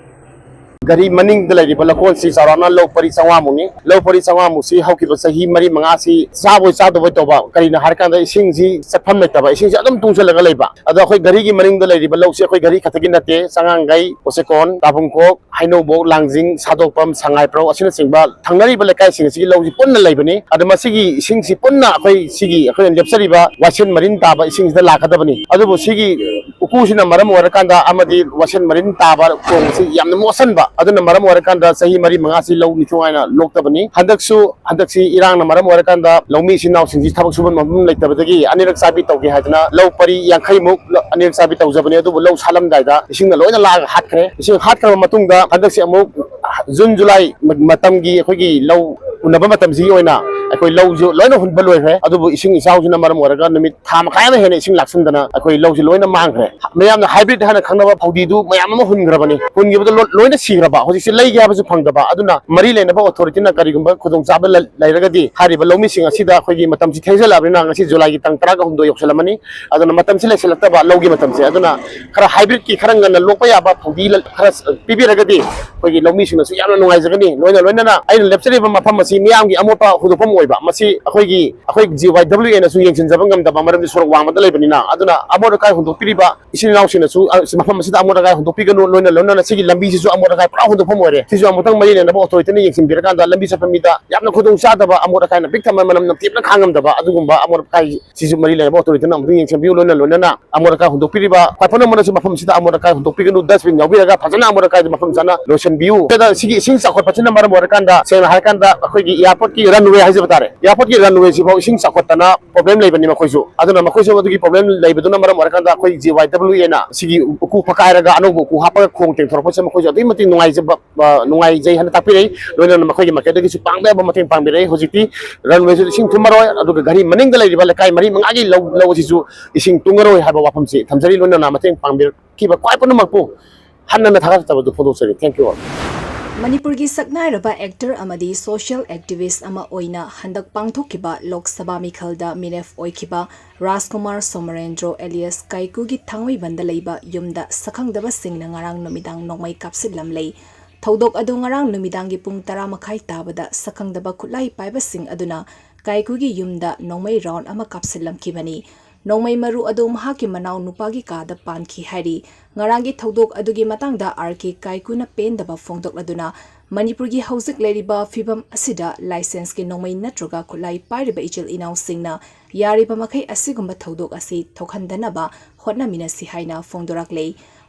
ꯘꯔꯤ ꯃꯅꯤꯡꯗ ꯂꯩꯔꯤꯕ ꯂꯧꯀꯣꯟꯁꯤ ꯆꯥꯎꯔꯥꯛꯅ ꯂꯧ ꯄꯔꯤ ꯆꯥꯝꯃꯉꯥꯃꯨꯛꯅꯤ꯫ ꯂꯧ ꯄꯔꯤ ꯆꯥꯝꯃꯉꯥꯃꯨꯛꯁꯤ ꯍꯧꯈꯤꯕ ꯆꯍꯤ ꯃꯔꯤ ꯃꯉꯥꯁꯤ ꯆꯥꯕꯣꯏ ꯆꯥꯗꯕꯣꯏ ꯇꯧꯕ꯫ ꯀꯔꯤꯅꯣ ꯍꯥꯏꯔꯀꯥꯟꯗ ꯏꯁꯤꯡꯁꯤ ꯆꯠꯐꯝ ꯂꯩꯇꯕ, ꯏꯁꯤꯡꯁꯤ ꯑꯗꯨꯝ ꯇꯨꯡꯁꯤꯜꯂꯒ ꯂꯩꯕ꯫ ꯑꯗꯣ ꯑꯩꯈꯣꯏ ꯘꯔꯤꯒꯤ ꯃꯅꯤꯡꯗ ꯂꯩꯔꯤꯕ ꯂꯧꯁꯤ ꯑꯩꯈꯣꯏ ꯘꯔꯤ ꯈꯛꯇꯒꯤ ꯅꯠꯇꯦ, ꯆꯉꯥꯡꯒꯩ, ꯎꯆꯦꯀꯣꯟ, ꯇꯥꯕꯨꯡꯈꯣꯛ, ꯍꯩꯅꯧꯕꯣꯛ, ꯂꯥꯡꯖꯤꯡ, ꯁꯥꯗꯣꯛꯄꯝ, ꯁꯉꯥꯏꯄ꯭ꯔꯧ ꯑꯁꯤꯅꯆꯤꯡꯕ ꯊꯪꯅꯔꯤꯕ ꯂꯩꯀꯥꯏꯁꯤꯡ ꯑꯁꯤꯒꯤ ꯂꯧꯁꯤ ꯄꯨꯟꯅ ꯂꯩꯕꯅꯤ꯫ ꯑꯗꯣ ꯃꯁꯤꯒꯤ ꯏꯁꯤꯡꯁꯤ ꯄꯨꯟꯅ ꯑꯩꯈꯣꯏ ꯁꯤꯒꯤ ꯑꯩꯈꯣꯏꯅ ꯂꯦꯞꯆꯔꯤꯕ ꯋꯥꯏꯁꯦꯟ ꯃꯔꯤꯟ ꯇꯥꯕ ꯏꯁꯤꯡꯁꯤꯗ ꯂꯥꯛꯀꯗꯕꯅꯤ꯫ ꯑꯗꯨꯕꯨ ꯁꯤꯒꯤ ꯎꯀꯨꯁꯤꯅ ꯃꯔꯝ ꯑꯣꯏꯔꯀꯥꯟꯗ ꯑꯃꯗꯤ ꯋꯥꯏꯁꯦꯟ ꯃꯔꯤꯟ ꯇꯥꯕ ꯈꯣꯡꯁꯤ ꯌꯥꯝꯅ ꯃꯣꯠꯁꯟꯕ, ꯑꯗꯨꯅ ꯃꯔꯝ ꯑꯣꯏꯔꯀꯥꯟꯗ ꯆꯍꯤ ꯃꯔꯤ ꯃꯉꯥꯁꯤ ꯂꯧ ꯅꯤꯡꯊꯤꯅꯨꯡꯉꯥꯏꯅ ꯂꯣꯛꯇꯕꯅꯤ꯫ ꯍꯟꯗꯛꯁꯨ ꯍꯟꯗꯛꯁꯤ ꯏꯔꯥꯡꯅ ꯃꯔꯝ ꯑꯣꯏꯔꯀꯥꯟꯗ ꯂꯧꯃꯤ ꯏꯆꯤꯟ ꯏꯅꯥꯎꯁꯤꯡꯁꯤ ꯊꯕꯛ ꯁꯨꯐꯝ ꯃꯐꯝ ꯂꯩꯇꯕꯗꯒꯤ ꯑꯅꯤꯔꯛ ꯆꯥꯕꯤ ꯇꯧꯒꯦ ꯍꯥꯏꯗꯅ ꯂꯧ ꯄꯔꯤ ꯌꯥꯡꯈꯩꯃꯨꯛ ꯑꯅꯤꯔꯛ ꯆꯥꯕꯤ ꯇꯧꯖꯕꯅꯤ꯫ ꯑꯗꯨꯕꯨ ꯂꯧ ꯁꯥꯠꯂꯝꯗꯥꯏꯗ ꯏꯁꯤꯡꯅ ꯂꯣꯏꯅ ꯂꯥꯛꯑꯒ ꯍꯥꯠꯈ꯭ꯔꯦ꯫ ꯏꯁꯤꯡ ꯍꯥꯠꯈ꯭ꯔꯕ ꯃꯇꯨꯡꯗ ꯍꯟꯗꯛꯁꯤ ꯑꯃꯨꯛ ꯖꯨꯟ ꯖꯨꯂꯥꯏ ꯃꯇꯝꯒꯤ ꯑꯩꯈꯣꯏꯒꯤ ꯂꯧ ꯎꯅꯕ ꯃꯇꯝꯁꯤꯒꯤ ꯑꯣꯏꯅ ꯑꯩꯈꯣꯏ ꯂꯧꯁꯨ ꯂꯣꯏꯅ ꯍꯨꯟꯕ ꯂꯣꯏꯈ꯭ꯔꯦ꯫ ꯑꯗꯨꯕꯨ ꯏꯁꯤꯡ ꯏꯆꯥꯎꯁꯤꯅ ꯃꯔꯝ ꯑꯣꯏꯔꯒ ꯅꯨꯃꯤꯠ ꯊꯥ ꯃꯈꯥꯏ ꯑꯃ ꯍꯦꯟꯅ ꯏꯁꯤꯡ ꯂꯥꯛꯁꯤꯟꯗꯅ ꯑꯩꯈꯣꯏ ꯂꯧꯁꯤ ꯂꯣꯏꯅ ꯃꯥꯡꯈ꯭ꯔꯦ꯫ ꯃꯌꯥꯝꯅ ꯍꯥꯏꯕ꯭ꯔꯤꯠ ꯍꯥꯏꯅ ꯈꯪꯅꯕ ꯐꯧꯗꯤꯗꯨ ꯃꯌꯥꯝ ꯑꯃ ꯍꯨꯟꯈ꯭ꯔꯕꯅꯤ꯫ ꯍꯨꯟꯈꯤꯕꯗ ꯂꯣ-, ꯂꯣꯏꯅ ꯁꯤꯈ꯭ꯔꯕ꯫ ꯍꯧꯖꯤꯛꯁꯤ ꯂꯩꯒꯦ ꯍꯥꯏꯕꯁꯨ ꯐꯪꯗꯕ꯫ ꯑꯗꯨꯅ ꯃꯔꯤ ꯂꯩꯅꯕ ꯑꯣꯊꯣꯔꯤꯇꯤꯅ ꯀꯔꯤꯒꯨꯝꯕ ꯈꯨꯗꯣꯡꯆꯥꯕ ꯂ-, ꯂꯩꯔꯒꯗꯤ ꯍꯥꯏꯔꯤꯕ ꯂꯧꯃꯤꯁꯤꯡ ꯑꯁꯤꯗ ꯑꯩꯈꯣꯏꯒꯤ ꯃꯇꯝꯁꯤ ꯊꯦꯡꯖꯜꯂꯛꯑꯕꯅꯤꯅ ꯉꯁꯤ ꯖꯨꯂꯥꯏꯒꯤ ꯇꯥꯡ ꯇꯔꯥꯒ ꯍꯨꯝꯗꯣꯏ ꯌꯧꯁꯜꯂꯝꯃꯅꯤ꯫ ꯑꯗꯨꯅ ꯃꯇꯝꯁꯤ ꯂꯩꯁꯤꯜꯂꯛꯇꯕ ꯂꯧꯒꯤ ꯃꯇꯝꯁꯦ꯫ ꯑꯗꯨꯅ ꯈꯔ ꯍꯥꯏꯕ꯭ꯔꯤꯠꯀꯤ ꯈꯔ ꯉꯟꯅ ꯂꯣꯛꯄ ꯌꯥꯕ ꯐꯧꯗꯤ ꯂ-, ꯈꯔ ꯄꯤꯕꯤꯔꯒꯗꯤ ꯑꯩꯈꯣꯏꯒꯤ ꯂꯧꯃꯤꯁꯤꯡꯅꯁꯨ ꯌꯥꯝꯅ ꯅꯨꯡꯉꯥꯏꯖꯒꯅꯤ꯫ ꯂꯣꯏꯅ ꯂꯣꯏꯅꯅ ꯑꯩꯅ ꯂꯦꯞꯆꯔꯤꯕ ꯃꯐꯝ ꯑꯁꯤ ꯃꯤꯌꯥꯝꯒꯤ ꯑꯃꯣꯠꯄ ꯍꯨꯟꯗꯣꯛꯐꯝ ꯑꯣꯏꯕ, ꯃꯁꯤ ꯑꯩꯈꯣꯏꯒꯤ, ꯑꯩꯈꯣꯏ ꯖꯤ ꯋꯥꯏ ꯗꯕ꯭ꯂꯤꯎ ꯑꯦꯅꯁꯨ ꯌꯦꯡꯁꯤꯟꯖꯕ ꯉꯝꯗꯕ, ꯃꯔꯝꯗꯤ ꯁꯣꯔꯣꯛ ꯋꯥꯡꯃꯗ ꯂꯩꯕꯅꯤꯅ꯫ ꯑꯗꯨꯅ ꯑꯃꯣꯠ ꯑꯀꯥꯏ ꯍꯨꯟꯗꯣꯛꯄꯤꯔꯤꯕ ꯏꯆꯤꯟ ꯏꯅꯥꯎꯁꯤꯡꯅꯁꯨ, ꯑ, ꯃꯐꯝ ꯑꯁꯤꯗ ꯑꯃꯣꯠ ꯑꯀꯥꯏ ꯍꯨꯟꯗꯣꯛꯄꯤꯒꯅꯨ꯫ ꯂꯣꯏꯅ ꯂꯣꯏꯅꯅ ꯁꯤꯒꯤ ꯂꯝꯕꯤꯁꯤꯁꯨ ꯑꯃꯣꯠ ꯑꯀꯥꯏ ꯄꯨꯔꯥ ꯍꯨꯟꯗꯣꯛꯐꯝ ꯑꯣꯏꯔꯦ꯫ ꯁꯤꯁꯨ ꯑꯃꯨꯛꯇꯪ ꯃꯔꯤ ꯂꯩꯅꯕ ꯑꯣꯊꯣꯔꯤꯇꯤꯅ ꯌꯦꯡꯁꯤꯟꯕꯤꯔꯀꯥꯟꯗ ꯂꯝꯕꯤ ꯆꯠꯄ ꯃꯤꯗ ꯌꯥꯝꯅ ꯈꯨꯗꯣꯡ ꯆꯥꯗꯕ, ꯑꯃꯣꯠ ꯑꯀꯥꯏꯅ ꯄꯤꯛ ꯊꯟꯕ, ꯃꯅꯝ ꯅꯝꯊꯤꯕꯅ ꯈꯥꯡꯉꯝꯗꯕ ꯑꯗꯨꯒꯨꯝꯕ ꯑꯃꯣꯠ ꯑꯀꯥꯏ ꯁꯤꯁꯨ ꯃꯔꯤ ꯂꯩꯅꯕ ꯑꯣꯊꯣꯔꯤꯇꯤꯅ ꯑꯃꯨꯛꯇꯪ ꯌꯦꯡꯁꯤꯟꯕꯤꯌꯨ꯫ ꯂꯣꯏꯅ ꯂꯣꯏꯅꯅ ꯑꯃꯣꯠ ꯑꯀꯥꯏ ꯍꯨꯟꯗꯣꯛꯄꯤꯔꯤꯕ ꯈ꯭ꯋꯥꯏ ꯄꯨꯝꯅꯃꯛꯅꯁꯨ ꯃꯐꯝꯁꯤꯗ ꯑꯃꯣꯠ ꯑꯀꯥꯏ ꯍꯨꯟꯗꯣꯛꯄꯤꯒꯅꯨ, dustbin ꯌꯥꯎꯕꯤꯔꯒ ꯐꯖꯅ ꯑꯃꯣꯠ ꯑꯀꯥꯏꯗꯨ ꯃꯐꯝ ꯆꯥꯅ ꯂꯣꯏꯁꯤꯟꯕꯤꯌꯨ꯫ ꯁꯤꯗ ꯁꯤꯒꯤ ꯏꯁꯤꯡ ꯆꯥꯎꯈꯠꯄꯁꯤꯅ ꯃꯔꯝ ꯑꯣꯏꯔꯀꯥꯟꯗ ꯁꯦꯡꯅ ꯍꯥꯏꯔꯀꯥꯟꯗ ꯑꯩꯈꯣꯏꯒꯤ airport ꯀꯤ runway ꯍꯥꯏꯖꯕ ꯇꯥꯔꯦ, airport ꯀꯤ runway ꯁꯤꯐꯥꯎ ꯏꯁꯤꯡ ꯆꯥꯎꯈꯠꯇꯅ problem ꯂꯩꯕꯅꯤ ꯃꯈꯣꯏꯁꯨ꯫ ꯑꯗꯨꯅ ꯃꯈꯣꯏꯁꯨ ꯑꯗꯨꯒꯤ problem ꯂꯩꯕꯗꯨꯅ ꯃꯔꯝ ꯑꯣꯏꯔꯀꯥꯟꯗ ꯑꯩꯈꯣꯏ ꯖꯤ ꯋꯥꯏ ꯗꯕ꯭ꯂꯤꯎ ꯑꯦꯅ ꯁꯤꯒꯤ ꯎꯀꯨ ꯐꯛꯀꯥꯏꯔꯒ ꯑꯅꯧꯕ ꯎꯀꯨ ꯍꯥꯞꯄꯒ ꯈꯣꯡ ꯇꯦꯡꯊꯣꯔꯛꯄꯁꯦ ꯃꯈꯣꯏꯁꯨ ꯑꯗꯨꯛꯀꯤ ꯃꯇꯤꯛ ꯅꯨꯡꯉꯥꯏꯖꯕ, ꯑ, ꯅꯨꯡꯉꯥꯏꯖꯩ ꯍꯥꯏꯅ ꯇꯥꯛꯄꯤꯔꯛꯏ꯫ ꯂꯣꯏꯅꯅ ꯃꯈꯣꯏꯒꯤ market ꯇꯒꯤꯁꯨ ꯄꯥꯡꯕ ꯌꯥꯕ ꯃꯇꯦꯡ ꯄꯥꯡꯕꯤꯔꯛꯏ꯫ ꯍꯧꯖꯤꯛꯇꯤ runway ꯁꯨ ꯏꯁꯤꯡ ꯊꯨꯝꯃꯔꯣꯏ, ꯑꯗꯨꯒ ꯘꯔꯤ ꯃꯅꯤꯡꯗ ꯂꯩꯔꯤꯕ ꯂꯩꯀꯥꯏ ꯃꯔꯤ ꯃꯉꯥꯒꯤ ꯂꯧ, ꯂꯧ ꯑꯁꯤꯁꯨ ꯏꯁꯤꯡ ꯇꯨꯡꯉꯔꯣꯏ ꯍꯥꯏꯕ ꯋꯥꯐꯝꯁꯤ ꯊꯝꯖꯔꯤ꯫ ꯂꯣꯏꯅꯅ ꯃꯇꯦꯡ ꯄꯥꯡꯕꯤꯔꯛꯈꯤꯕ ꯈ꯭ꯋꯥꯏ ꯄꯨꯝꯅꯃꯛꯄꯨ ꯍꯟꯅ ꯍꯟꯅ ꯊꯥꯒꯠꯆꯕꯗꯨ ꯐꯣꯡꯗꯣꯛꯆꯔꯤ꯫ Thank you all. ꯃꯅꯤꯄꯨꯔꯒꯤ ꯁꯛꯅꯥꯏꯔꯕ actor ꯑꯃꯗꯤ social activist ꯑꯃ ꯑꯣꯏꯅ ꯍꯟꯗꯛ ꯄꯥꯡꯊꯣꯛꯈꯤꯕ ꯂꯣꯛ ꯁꯚꯥ ꯃꯤꯈꯜꯗ ꯃꯤꯔꯦꯞ ꯑꯣꯏꯈꯤꯕ ꯔꯥꯖꯀꯨꯃꯥꯔ ꯁꯣꯃꯔꯦꯟꯗ꯭ꯔꯣ alias ꯀꯥꯏꯀꯨꯒꯤ ꯊꯥꯡꯃꯩꯕꯟꯗ ꯂꯩꯕ ꯌꯨꯝꯗ ꯁꯛꯈꯪꯗꯕꯁꯤꯡꯅ ꯉꯔꯥꯡ ꯅꯨꯃꯤꯗꯥꯡ ꯅꯣꯡꯃꯩ ꯀꯥꯞꯁꯤꯜꯂꯝꯂꯦ꯫ ꯊꯧꯗꯣꯛ ꯑꯗꯨ ꯉꯔꯥꯡ ꯅꯨꯃꯤꯗꯥꯡꯒꯤ ꯄꯨꯡ ꯇꯔꯥ ꯃꯈꯥꯏ ꯇꯥꯕꯗ ꯁꯛꯈꯪꯗꯕ ꯈꯨꯠꯂꯥꯏ ꯄꯥꯏꯕꯁꯤꯡ ꯑꯗꯨꯅ ꯀꯥꯏꯀꯨꯒꯤ ꯌꯨꯝꯗ ꯅꯣꯡꯃꯩ ꯔꯥꯎꯟ ꯑꯃ ꯀꯥꯞꯁꯤꯜꯂꯝꯈꯤꯕꯅꯤ꯫ ꯅꯣꯡꯃꯩ ꯃꯔꯨ ꯑꯗꯨ ꯃꯍꯥꯛꯀꯤ ꯃꯅꯥꯎ ꯅꯨꯄꯥꯒꯤ ꯀꯥꯗ ꯄꯥꯟꯈꯤ ꯍꯥꯏꯔꯤ꯫ ꯉꯔꯥꯡꯒꯤ ꯊꯧꯗꯣꯛ ꯑꯗꯨꯒꯤ ꯃꯇꯥꯡꯗ ꯑꯥꯔ ꯀꯦ ꯀꯥꯏꯀꯨꯅ ꯄꯦꯟꯗꯕ ꯐꯣꯡꯗꯣꯛꯂꯗꯨꯅ, ꯃꯅꯤꯄꯨꯔꯒꯤ ꯍꯧꯖꯤꯛ ꯂꯩꯔꯤꯕ ꯐꯤꯕꯝ ꯑꯁꯤꯗ ꯂꯥꯏꯁꯦꯟꯁꯀꯤ ꯅꯣꯡꯃꯩ ꯅꯠꯇ꯭ꯔꯒ ꯈꯨꯠꯂꯥꯏ ꯄꯥꯏꯔꯤꯕ ꯏꯆꯤꯜ ꯏꯅꯥꯎꯁꯤꯡꯅ ꯌꯥꯔꯤꯕ ꯃꯈꯩ ꯑꯁꯤꯒꯨꯝꯕ ꯊꯧꯗꯣꯛ ꯑꯁꯤ ꯊꯣꯛꯍꯟꯗꯅꯕ ꯍꯣꯠꯅꯃꯤꯟꯅꯁꯤ ꯍꯥꯏꯅ ꯐꯣꯡꯗꯣꯔꯛꯂꯤ꯫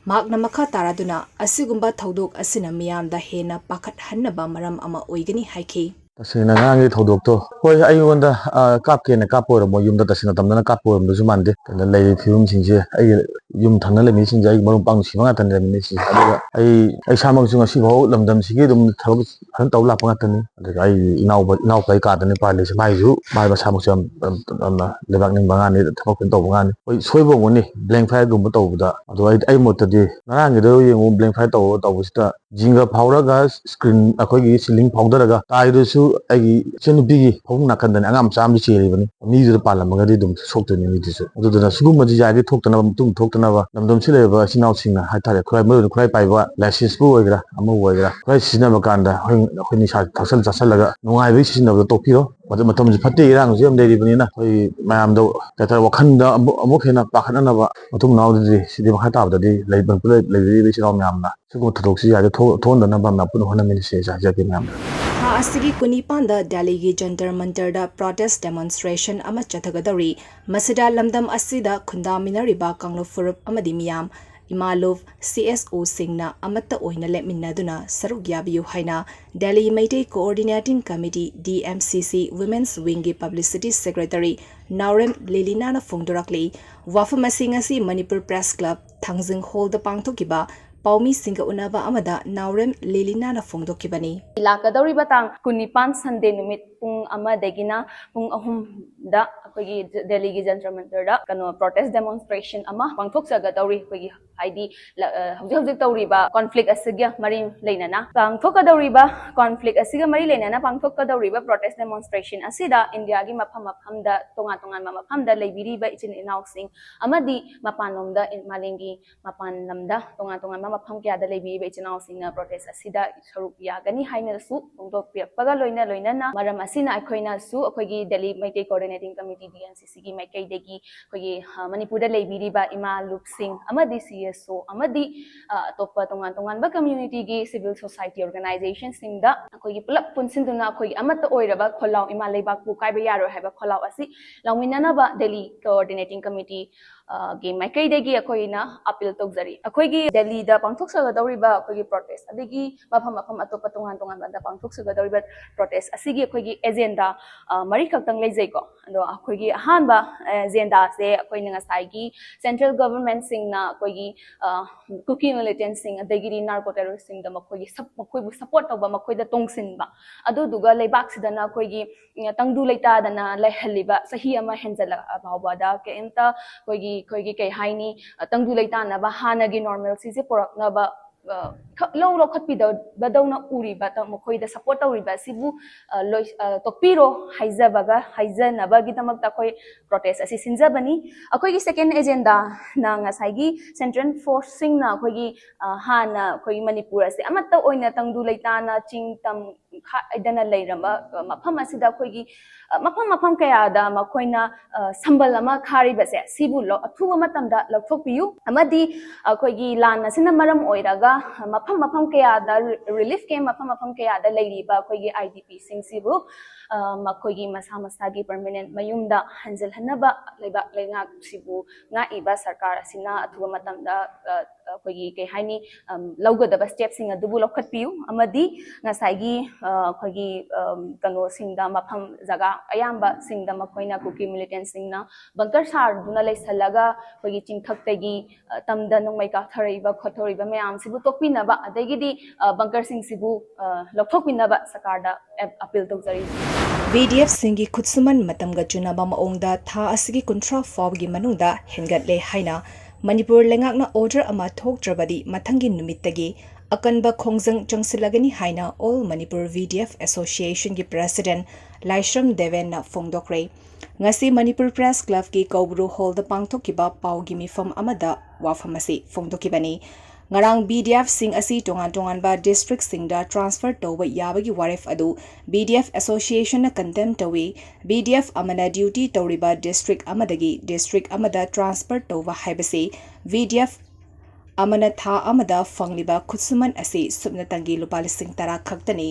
ꯃꯍꯥꯛꯅ ꯃꯈꯥ ꯇꯥꯔꯗꯨꯅ, ꯑꯁꯤꯒꯨꯝꯕ ꯊꯧꯗꯣꯛ ꯑꯁꯤꯅ ꯃꯤꯌꯥꯝꯗ ꯍꯦꯟꯅ ꯄꯥꯈꯠꯍꯟꯅꯕ ꯃꯔꯝ ꯑꯃ ꯑꯣꯏꯒꯅꯤ ꯍꯥꯏꯈꯤ꯫ ꯇꯁꯦꯡꯅ ꯉꯔꯥꯡꯒꯤ ꯊꯧꯗꯣꯛꯇꯣ, ꯍꯣꯏ, ꯑꯩꯉꯣꯟꯗ, ꯑ, ꯀꯥꯞꯀꯦꯅ ꯀꯥꯞꯄ ꯑꯣꯏꯔꯝꯃꯣꯏ, ꯌꯨꯝꯗ ꯇꯁꯦꯡꯅ ꯇꯝꯅꯅ ꯀꯥꯞꯄ ꯑꯣꯏꯔꯝꯗꯣꯏꯁꯨ ꯃꯥꯟꯗꯦ꯫ ꯑꯗ ꯂꯩꯔꯤꯕ ꯐꯤꯕꯝꯁꯤꯡꯁꯦ, ꯑꯩꯒꯤ ꯌꯨꯝ ꯊꯪꯅ ꯂꯩꯃꯤꯁꯤꯡꯁꯦ ꯑꯩꯒꯤ ꯃꯔꯨꯞ ꯃꯄꯥꯡ ꯅꯨꯡꯁꯤꯕ ꯉꯥꯛꯇꯅꯤ ꯂꯩꯃꯤꯟꯅꯩꯁꯤꯡꯁꯦ꯫ ꯑꯗꯨꯒ ꯑꯩ, ꯑꯩ ꯏꯁꯥꯃꯛꯁꯨ ꯉꯁꯤꯐꯥꯎ ꯂꯝꯗꯝꯁꯤꯒꯤ ꯑꯗꯨꯝ ꯊꯕꯛ ꯐꯖꯅ ꯇꯧ ꯂꯥꯛꯄ ꯉꯥꯛꯇꯅꯤ꯫ ꯑꯗꯨꯒ ꯑꯩꯒꯤ ꯏꯅꯥꯎꯄꯥ, ꯏꯅꯥꯎꯄꯥꯒꯤ ꯀꯥꯗꯅꯤ ꯄꯥꯜꯂꯤꯁꯦ꯫ ꯃꯥꯏꯁꯨ, ꯃꯥꯏ ꯃꯁꯥꯃꯛꯁꯨ ꯌꯥꯝ, ꯌꯥꯝ, ꯌꯥꯝꯅ ꯂꯩꯕꯥꯛ ꯅꯤꯡꯕ ꯑꯉꯥꯡꯅꯤ, ꯊꯕꯛ ꯐꯖꯅ ꯇꯧꯕ ꯑꯉꯥꯡꯅꯤ꯫ ꯍꯣꯏ, ꯁꯣꯏꯕ ꯑꯣꯏꯔꯝꯒꯅꯤ blank fireꯒꯨꯝꯕ ꯇꯧꯕꯗ꯫ ꯑꯗꯣ ꯑꯩ, ꯑꯩ ꯃꯣꯠꯇꯗꯤ ꯉꯔꯥꯡꯒꯤꯗꯣ ꯌꯦꯡꯉꯨ, blank fire ꯇꯧꯕ, ꯇꯧꯕꯁꯤꯗ ꯖꯤꯡꯒ ꯐꯥꯎꯔꯒ screen, ꯑꯩꯈꯣꯏꯒꯤ ceiling ꯐꯥꯎꯊꯔꯒ ꯇꯥꯏꯗꯨꯁꯨ ꯑꯩꯒꯤ ꯏꯆꯟꯅꯨꯄꯤꯒꯤ ꯐꯃꯨꯡ ꯅꯥꯀꯟꯗꯅꯤ, ꯑꯉꯥꯡ ꯃꯆꯥ ꯑꯃꯁꯨ ꯆꯦꯜꯂꯤꯕꯅꯤ꯫ ꯃꯤꯗꯨꯗ ꯄꯥꯜꯂꯝꯃꯒꯗꯤ ꯑꯗꯨꯝ ꯁꯣꯛꯇꯣꯏꯅꯤ ꯃꯤꯗꯨꯁꯨ꯫ ꯑꯗꯨꯗꯨꯅ ꯁꯤꯒꯨꯝꯕꯁꯤ ꯌꯥꯔꯗꯤ ꯊꯣꯛꯇꯅꯕ, ꯃꯇꯨꯡ ꯊꯣꯛꯇꯅꯕ ꯂꯝꯗꯝꯁꯤ ꯂꯩꯔꯤꯕ ꯏꯆꯤꯟ ꯏꯅꯥꯎꯁꯤꯡꯅ ꯍꯥꯏꯇꯥꯔꯦ, ꯈꯨꯠꯂꯥꯏ, ꯃꯔꯨ ꯑꯣꯏꯅ ꯈꯨꯠꯂꯥꯏ ꯄꯥꯏꯕ, ꯂꯥꯏꯁꯦꯟꯁꯄꯨ ꯑꯣꯏꯒꯦꯔꯥ, ꯑꯃꯕꯨ ꯑꯣꯏꯒꯦꯔꯥ, ꯈꯨꯠꯂꯥꯏ ꯁꯤꯖꯤꯟꯅꯕ ꯀꯥꯟꯗ ꯑꯩꯈꯣꯏ, ꯑꯩꯈꯣꯏ ꯅꯤꯁꯥ ꯊꯛꯆꯜ ꯆꯥꯁꯜꯂꯒ ꯅꯨꯡꯉꯥꯏꯕꯒꯤ ꯁꯤꯖꯤꯟꯅꯕꯗꯣ ꯇꯣꯛꯄꯤꯔꯣ꯫ ꯃꯇꯝ, ꯃꯇꯝꯁꯨ ꯐꯠꯇꯦ, ꯏꯔꯥꯡꯁꯨ ꯌꯥꯝ ꯂꯩꯔꯤꯕꯅꯤꯅ ꯑꯩꯈꯣꯏ ꯃꯌꯥꯝꯗꯣ ꯀꯩ ꯍꯥꯏꯇꯥꯔꯦ, ꯋꯥꯈꯜꯗ ꯑꯃꯨꯛ, ꯑꯃꯨꯛ ꯍꯦꯟꯅ ꯄꯥꯈꯠꯅꯅꯕ ꯃꯇꯨꯡ ꯃꯅꯥꯎꯗꯗꯤ ꯁꯤꯗꯤ ꯃꯈꯥ ꯇꯥꯕꯗꯗꯤ ꯂꯩ-, ꯂꯩꯔꯤꯕ ꯏꯆꯤꯜ ꯏꯅꯥꯎ ꯃꯌꯥꯝꯅ ꯁꯤꯒꯨꯝꯕ ꯊꯧꯗꯣꯛꯁꯤ ꯌꯥꯔꯗꯤ ꯊꯣꯛ-, ꯊꯣꯛꯍꯟꯗꯅꯕ ꯃꯌꯥꯝ ꯄꯨꯟꯅ ꯍꯣꯠꯅꯃꯤꯟꯅꯁꯦ ꯍꯥꯏꯖꯒꯦ ꯃꯌꯥꯝꯗ꯫ ꯊꯥ ꯑꯁꯤꯒꯤ ꯀꯨꯟꯅꯤꯄꯥꯟꯗ ꯗꯦꯜꯂꯤꯒꯤ ꯖꯟꯇꯔ ꯃꯟꯇꯔꯗ protest demonstration ꯑꯃ ꯆꯠꯊꯒꯗꯧꯔꯤ꯫ ꯃꯁꯤꯗ ꯂꯝꯗꯝ ꯑꯁꯤꯗ ꯈꯨꯟꯗꯥꯃꯤꯟꯅꯔꯤꯕ ꯀꯥꯡꯂꯨꯞ ꯐꯨꯔꯨꯞ ꯑꯃꯗꯤ ꯃꯤꯌꯥꯝ, ꯏꯃꯥꯂꯨꯞ, ꯁꯤ ꯑꯦꯁ ꯑꯣꯁꯤꯡꯅ ꯑꯃꯠꯇ ꯑꯣꯏꯅ ꯂꯦꯞꯃꯤꯟꯅꯗꯨꯅ ꯁꯔꯨꯛ ꯌꯥꯕꯤꯌꯨ ꯍꯥꯏꯅ Delhi Meitei Coordinating Committee, D M C C, Women's Wingꯒꯤ Publicity Secretary ꯅꯥꯎꯔꯦꯝ ꯂꯤꯂꯤꯅꯥꯅ ꯐꯣꯡꯗꯣꯔꯛꯂꯤ꯫ ꯋꯥꯐꯝ ꯑꯁꯤ ꯉꯁꯤ ꯃꯅꯤꯄꯨꯔ Press Club, ꯊꯥꯡꯖꯤꯡ Hallꯗ ꯄꯥꯡꯊꯣꯛꯈꯤꯕ ꯄꯥꯎꯃꯤꯁꯤꯡꯒ ꯎꯅꯕ ꯑꯃꯗ ꯅꯥꯎꯔꯦꯝ ꯂꯤꯂꯤꯅꯥꯅ ꯐꯣꯡꯗꯣꯛꯈꯤꯕꯅꯤ꯫ ꯂꯥꯛꯀꯗꯧꯔꯤꯕ ꯇꯥꯡ ꯀꯨꯟꯅꯤꯄꯥꯟ Sunday ꯅꯨꯃꯤꯠ ꯄꯨꯡ ꯑꯃꯗꯒꯤꯅ ꯄꯨꯡ ꯑꯍꯨꯝꯗ ꯑꯩꯈꯣꯏꯒꯤ ꯗꯦꯜꯂꯤꯒꯤ ꯖꯟꯇꯔ ꯃꯟꯇꯔꯗ ꯀꯩꯅꯣ protest demonstration ꯑꯃ ꯄꯥꯡꯊꯣꯛꯆꯒꯗꯧꯔꯤ ꯑꯩꯈꯣꯏꯒꯤ ꯍꯥꯏꯗꯤ ꯍꯧꯖꯤꯛ ꯍꯧꯖꯤꯛ ꯇꯧꯔꯤꯕ ꯀꯣꯟꯐ꯭ꯂꯤꯛ ꯑꯁꯤꯒ ꯃꯔꯤ ꯂꯩꯅꯅ ꯄꯥꯡꯊꯣꯛꯀꯗꯧꯔꯤꯕ ꯀꯣꯟꯐ꯭ꯂꯤꯛ ꯑꯁꯤꯒ ꯃꯔꯤ ꯂꯩꯅꯅ ꯄꯥꯡꯊꯣꯛꯀꯗꯧꯔꯤꯕ ꯄ꯭ꯔꯣꯇꯦꯁ ꯗꯦꯃꯣꯟꯁꯇ꯭ꯔꯦꯁꯟ ꯑꯁꯤꯗ ꯏꯟꯗꯤꯌꯥꯒꯤ ꯃꯐꯝ ꯃꯐꯝꯗ, ꯇꯣꯉꯥꯟ ꯇꯣꯉꯥꯟꯕ ꯃꯐꯝꯗ ꯂꯩꯕꯤꯔꯤꯕ ꯏꯆꯤꯟ ꯏꯅꯥꯎꯁꯤꯡ ꯑꯃꯗꯤ ꯃꯄꯥꯟꯂꯣꯝꯗ, ꯃꯥꯂꯦꯝꯒꯤ ꯃꯄꯥꯟ ꯂꯝꯗ ꯇꯣꯉꯥꯟ ꯇꯣꯉꯥꯟꯕ ꯃꯐꯝ ꯀꯌꯥꯗ ꯂꯩꯕꯤꯔꯤꯕ ꯏꯆꯤꯟ ꯏꯅꯥꯎꯁꯤꯡꯅ ꯄ꯭ꯔꯣꯇꯦꯁ ꯑꯁꯤꯗ ꯁꯔꯨꯛ ꯌꯥꯒꯅꯤ ꯍꯥꯏꯅꯁꯨ ꯐꯣꯡꯗꯣꯛꯄꯤꯔꯛꯄꯒ ꯂꯣꯏꯅ ꯂꯣꯏꯅꯅ ꯃꯔꯝ ꯑꯁꯤꯅ ꯑꯩꯈꯣꯏꯅꯁꯨ ꯑꯩꯈꯣꯏꯒꯤ Delhi Meitei coordinating committee, D N C ꯁꯤꯒꯤ ꯃꯥꯏꯀꯩꯗꯒꯤ ꯑꯩꯈꯣꯏꯒꯤ ꯃꯅꯤꯄꯨꯔꯗ ꯂꯩꯕꯤꯔꯤꯕ ꯏꯃꯥ ꯂꯨꯞꯁꯤꯡ ꯑꯃꯗꯤ ꯁꯤ ꯑꯦꯁ ꯑꯣ ꯑꯃꯗꯤ ꯑꯇꯣꯞꯄ ꯇꯣꯉꯥꯟ ꯇꯣꯉꯥꯟꯕ ꯀꯝꯃ꯭ꯌꯨꯅꯤꯇꯤꯒꯤ ꯁꯤꯚꯤꯜ ꯁꯣꯁꯥꯏꯇꯤ ꯑꯣꯔꯒꯅꯥꯏꯖꯦꯁꯟꯁꯤꯡꯗ ꯑꯩꯈꯣꯏꯒꯤ ꯄꯨꯂꯞ ꯄꯨꯟꯁꯤꯟꯗꯨꯅ ꯑꯩꯈꯣꯏꯒꯤ ꯑꯃꯠꯇ ꯑꯣꯏꯔꯕ ꯈꯣꯜꯂꯥꯎ, ꯏꯃꯥ ꯂꯩꯕꯥꯛꯄꯨ ꯀꯥꯏꯕ ꯌꯥꯔꯣꯏ ꯍꯥꯏꯕ ꯈꯣꯜꯂꯥꯎ ꯑꯁꯤ ꯂꯥꯎꯃꯤꯟꯅꯅꯕ ꯗꯦꯜꯂꯤ ꯀꯣꯑꯣꯔꯗꯤꯅꯦꯇꯤꯡ ꯀꯃꯤꯇꯤ ꯒꯤ ꯃꯥꯏꯀꯩꯗꯒꯤ ꯑꯩꯈꯣꯏꯅ ꯑꯄꯤꯜ ꯇꯧꯖꯔꯤ꯫ ꯑꯩꯈꯣꯏꯒꯤ ꯗꯦꯜꯂꯤꯗ ꯄꯥꯡꯊꯣꯛꯆꯒꯗꯧꯔꯤꯕ ꯑꯩꯈꯣꯏꯒꯤ ꯄ꯭ꯔꯣꯇꯦꯁ, ꯑꯗꯒꯤ ꯃꯐꯝ ꯃꯐꯝ ꯑꯇꯣꯞꯄ ꯇꯣꯉꯥꯟ ꯇꯣꯉꯥꯟꯕꯗ ꯄꯥꯡꯊꯣꯛꯆꯒꯗꯧꯔꯤꯕ ꯄ꯭ꯔꯣꯇꯦꯁ ꯑꯁꯤꯒꯤ ꯑꯩꯈꯣꯏꯒꯤ ꯑꯦꯖꯦꯟꯗꯥ ꯃꯔꯤꯈꯛꯇꯪ ꯂꯩꯖꯩꯀꯣ꯫ ꯑꯗꯣ ꯑꯩꯈꯣꯏꯒꯤ ꯑꯍꯥꯟꯕ ꯑꯦꯖꯦꯟꯗꯥꯁꯦ ꯑꯩꯈꯣꯏꯅ ꯉꯁꯥꯏꯒꯤ ꯁꯦꯟꯇ꯭ꯔꯦꯜ ꯒꯚꯔꯟꯃꯦꯟꯠꯁꯤꯡꯅ ꯑꯩꯈꯣꯏꯒꯤ ꯀꯨꯀꯤ ꯃꯤꯂꯤꯇꯦꯟꯠꯁꯤꯡ ꯑꯗꯒꯤꯗꯤ ꯅꯥꯔꯀꯣ ꯇꯦꯔꯣꯔꯤꯁ꯭ꯠꯁꯤꯡꯗ ꯃꯈꯣꯏꯒꯤ ꯃꯈꯣꯏꯕꯨ ꯁꯄꯣꯔꯠ ꯇꯧꯕ, ꯃꯈꯣꯏꯗ ꯇꯣꯡꯁꯤꯟꯕ, ꯑꯗꯨꯗꯨꯒ ꯂꯩꯕꯥꯛꯁꯤꯗꯅ ꯑꯩꯈꯣꯏꯒꯤ ꯇꯪꯗꯨ ꯂꯩꯇꯥꯗꯅ ꯂꯩꯍꯜꯂꯤꯕ ꯆꯍꯤ ꯑꯃ ꯍꯦꯟꯖꯜꯂꯛꯑ ꯐꯥꯎꯕꯗ ꯀꯩꯝꯇ ꯑꯩꯈꯣꯏꯒꯤ ꯑꯩꯈꯣꯏꯒꯤ ꯀꯩ ꯍꯥꯏꯅꯤ, ꯇꯪꯗꯨ ꯂꯩꯇꯥꯅꯕ, ꯍꯥꯟꯅꯒꯤ ꯅꯣꯔꯃꯦꯜꯁꯤꯁꯦ ꯄꯨꯔꯛꯅꯕ ꯂꯧ ꯂꯧꯈꯠꯄꯤꯗꯕꯗꯧꯅ ꯎꯔꯤꯕ, ꯃꯈꯣꯏꯗ ꯁꯄꯣꯔꯠ ꯇꯧꯔꯤꯕ ꯑꯁꯤꯕꯨ ꯇꯣꯛꯄꯤꯔꯣ ꯍꯥꯏꯖꯕꯒ ꯍꯥꯏꯖꯅꯕꯒꯤꯗꯃꯛꯇ ꯑꯩꯈꯣꯏ ꯄ꯭ꯔꯣꯇꯦꯁ ꯑꯁꯤ ꯁꯤꯟꯖꯕꯅꯤ꯫ ꯑꯩꯈꯣꯏꯒꯤ ꯁꯦꯀꯦꯟ ꯑꯦꯖꯦꯟꯗꯥꯅ ꯉꯁꯥꯏꯒꯤ ꯁꯦꯟꯇ꯭ꯔꯦꯜ ꯐꯣꯔꯁꯁꯤꯡꯅ ꯑꯩꯈꯣꯏꯒꯤ ꯍꯥꯟꯅ ꯑꯩꯈꯣꯏꯒꯤ ꯃꯅꯤꯄꯨꯔ ꯑꯁꯦ ꯑꯃꯠꯇ ꯑꯣꯏꯅ ꯇꯪꯗꯨ ꯂꯩꯇꯥꯅ ꯆꯤꯡ ꯇꯝ ꯈꯥꯏꯗꯅ ꯂꯩꯔꯝꯕ ꯃꯐꯝ ꯑꯁꯤꯗ ꯑꯩꯈꯣꯏꯒꯤ ꯃꯐꯝ ꯃꯐꯝ ꯀꯌꯥꯗ ꯃꯈꯣꯏꯅ ꯁꯝꯕꯜ ꯑꯃ ꯈꯥꯔꯤꯕꯁꯦ, ꯁꯤꯕꯨ ꯑꯊꯨꯕ ꯃꯇꯝꯗ ꯂꯧꯊꯣꯛꯄꯤꯌꯨ꯫ ꯑꯃꯗꯤ ꯑꯩꯈꯣꯏꯒꯤ ꯂꯥꯟ ꯑꯁꯤꯅ ꯃꯔꯝ ꯑꯣꯏꯔꯒ ꯃꯐꯝ ꯃꯐꯝ ꯀꯌꯥꯗ, ꯔꯤꯂꯤꯐ ꯀꯦꯝꯞ ꯃꯐꯝ ꯃꯐꯝ ꯀꯌꯥꯗ ꯂꯩꯔꯤꯕ ꯑꯩꯈꯣꯏꯒꯤ ꯑꯥꯏ ꯗꯤ ꯄꯤꯁꯤꯡꯁꯤꯕꯨ ꯃꯈꯣꯏꯒꯤ ꯃꯁꯥ ꯃꯁꯥꯒꯤ ꯄꯔꯃꯅꯦꯟꯠ ꯃꯌꯨꯝꯗ ꯍꯟꯖꯤꯜꯍꯟꯅꯕ ꯂꯩꯕꯥꯛ ꯂꯩꯉꯥꯛꯁꯤꯕꯨ ꯉꯥꯛꯏꯕ ꯁꯔꯀꯥꯔ ꯑꯁꯤꯅ ꯑꯊꯨꯕ ꯃꯇꯝꯗ ꯑꯩꯈꯣꯏꯒꯤ ꯀꯩ ꯍꯥꯏꯅꯤ, ꯂꯧꯒꯗꯕ ꯁ꯭ꯇꯦꯞꯁꯤꯡ ꯑꯗꯨꯕꯨ ꯂꯧꯈꯠꯄꯤꯌꯨ꯫ ꯑꯃꯗꯤ ꯉꯁꯥꯏꯒꯤ ꯑꯩꯈꯣꯏꯒꯤ ꯀꯩꯅꯣꯁꯤꯡꯗ, ꯃꯐꯝ ꯖꯒꯥ ꯑꯌꯥꯝꯕꯁꯤꯡꯗ ꯃꯈꯣꯏꯅ ꯀꯨꯀꯤ ꯃꯤꯂꯤꯇꯦꯟꯠꯁꯤꯡꯅ ꯕꯪꯀꯔ ꯁꯥꯗꯨꯅ ꯂꯩꯁꯜꯂꯒ ꯑꯩꯈꯣꯏꯒꯤ ꯆꯤꯡꯊꯛꯇꯒꯤ ꯇꯝꯗ ꯅꯣꯡꯃꯩ ꯀꯥꯞꯊꯔꯛꯏꯕ ꯈꯣꯠꯊꯔꯛꯏꯕ ꯃꯌꯥꯝꯁꯤꯕꯨ ꯇꯣꯛꯄꯤꯅꯕ, ꯑꯗꯒꯤꯗꯤ ꯕꯪꯀꯔꯁꯤꯡꯁꯤꯕꯨ ꯂꯧꯊꯣꯛꯄꯤꯅꯕ ꯁꯔꯀꯥꯔꯗ ꯑꯄꯤꯜ ꯇꯧꯖꯔꯤ꯫ ꯚꯤ ꯗꯤ ꯑꯦꯐꯁꯤꯡꯒꯤ ꯈꯨꯠꯁꯨꯃꯟ ꯃꯇꯝꯒ ꯆꯨꯅꯕ ꯃꯑꯣꯡꯗ ꯊꯥ ꯑꯁꯤꯒꯤ ꯀꯨꯟꯊ꯭ꯔꯥ ꯐꯥꯎꯕꯒꯤ ꯃꯅꯨꯡꯗ ꯍꯦꯟꯒꯠꯂꯦ ꯍꯥꯏꯅ ꯃꯅꯤꯄꯨꯔ ꯂꯩꯉꯥꯛꯅ order ꯑꯃ ꯊꯣꯛꯇ꯭ꯔꯕꯗꯤ ꯃꯊꯪꯒꯤ ꯅꯨꯃꯤꯠꯇꯒꯤ ꯑꯀꯟꯕ ꯈꯣꯡꯖꯪ ꯆꯪꯁꯤꯜꯂꯒꯅꯤ ꯍꯥꯏꯅ All Manipur V D F Association ꯒꯤ President ꯂꯥꯏꯁ꯭ꯔꯝ ꯗꯦꯕꯦꯟꯅ ꯐꯣꯡꯗꯣꯛꯈ꯭ꯔꯦ꯫ ꯉꯁꯤ ꯃꯅꯤꯄꯨꯔ Press Club ꯀꯤ ꯀꯧꯕ꯭ꯔꯨ hall ꯗ ꯄꯥꯡꯊꯣꯛꯈꯤꯕ ꯄꯥꯎꯒꯤ ꯃꯤꯐꯝ ꯑꯃꯗ ꯋꯥꯐꯝ ꯑꯁꯤ ꯐꯣꯡꯗꯣꯛꯈꯤꯕꯅꯤ꯫ ꯉꯔꯥꯡ V D F ꯁꯤꯡ ꯑꯁꯤ ꯇꯣꯉꯥꯟ ꯇꯣꯉꯥꯟꯕ district ꯁꯤꯡꯗ transfer ꯇꯧꯕ ꯌꯥꯕꯒꯤ ꯋꯥꯔꯦꯞ ꯑꯗꯨ V D F Association ꯅ condemn ꯇꯧꯏ꯫ V D F ꯑꯃꯅ duty ꯇꯧꯔꯤꯕ district ꯑꯃꯗꯒꯤ district ꯑꯃꯗ transfer ꯇꯧꯕ ꯍꯥꯏꯕꯁꯤ V D F ꯑꯃꯅ ꯊꯥ ꯑꯃꯗ ꯐꯪꯂꯤꯕ ꯈꯨꯠꯁꯨꯃꯟ ꯑꯁꯤ ꯁꯨꯞꯅꯇꯪꯒꯤ ꯂꯨꯄꯥ ꯂꯤꯁꯤꯡ ꯇꯔꯥ ꯈꯛꯇꯅꯤ꯫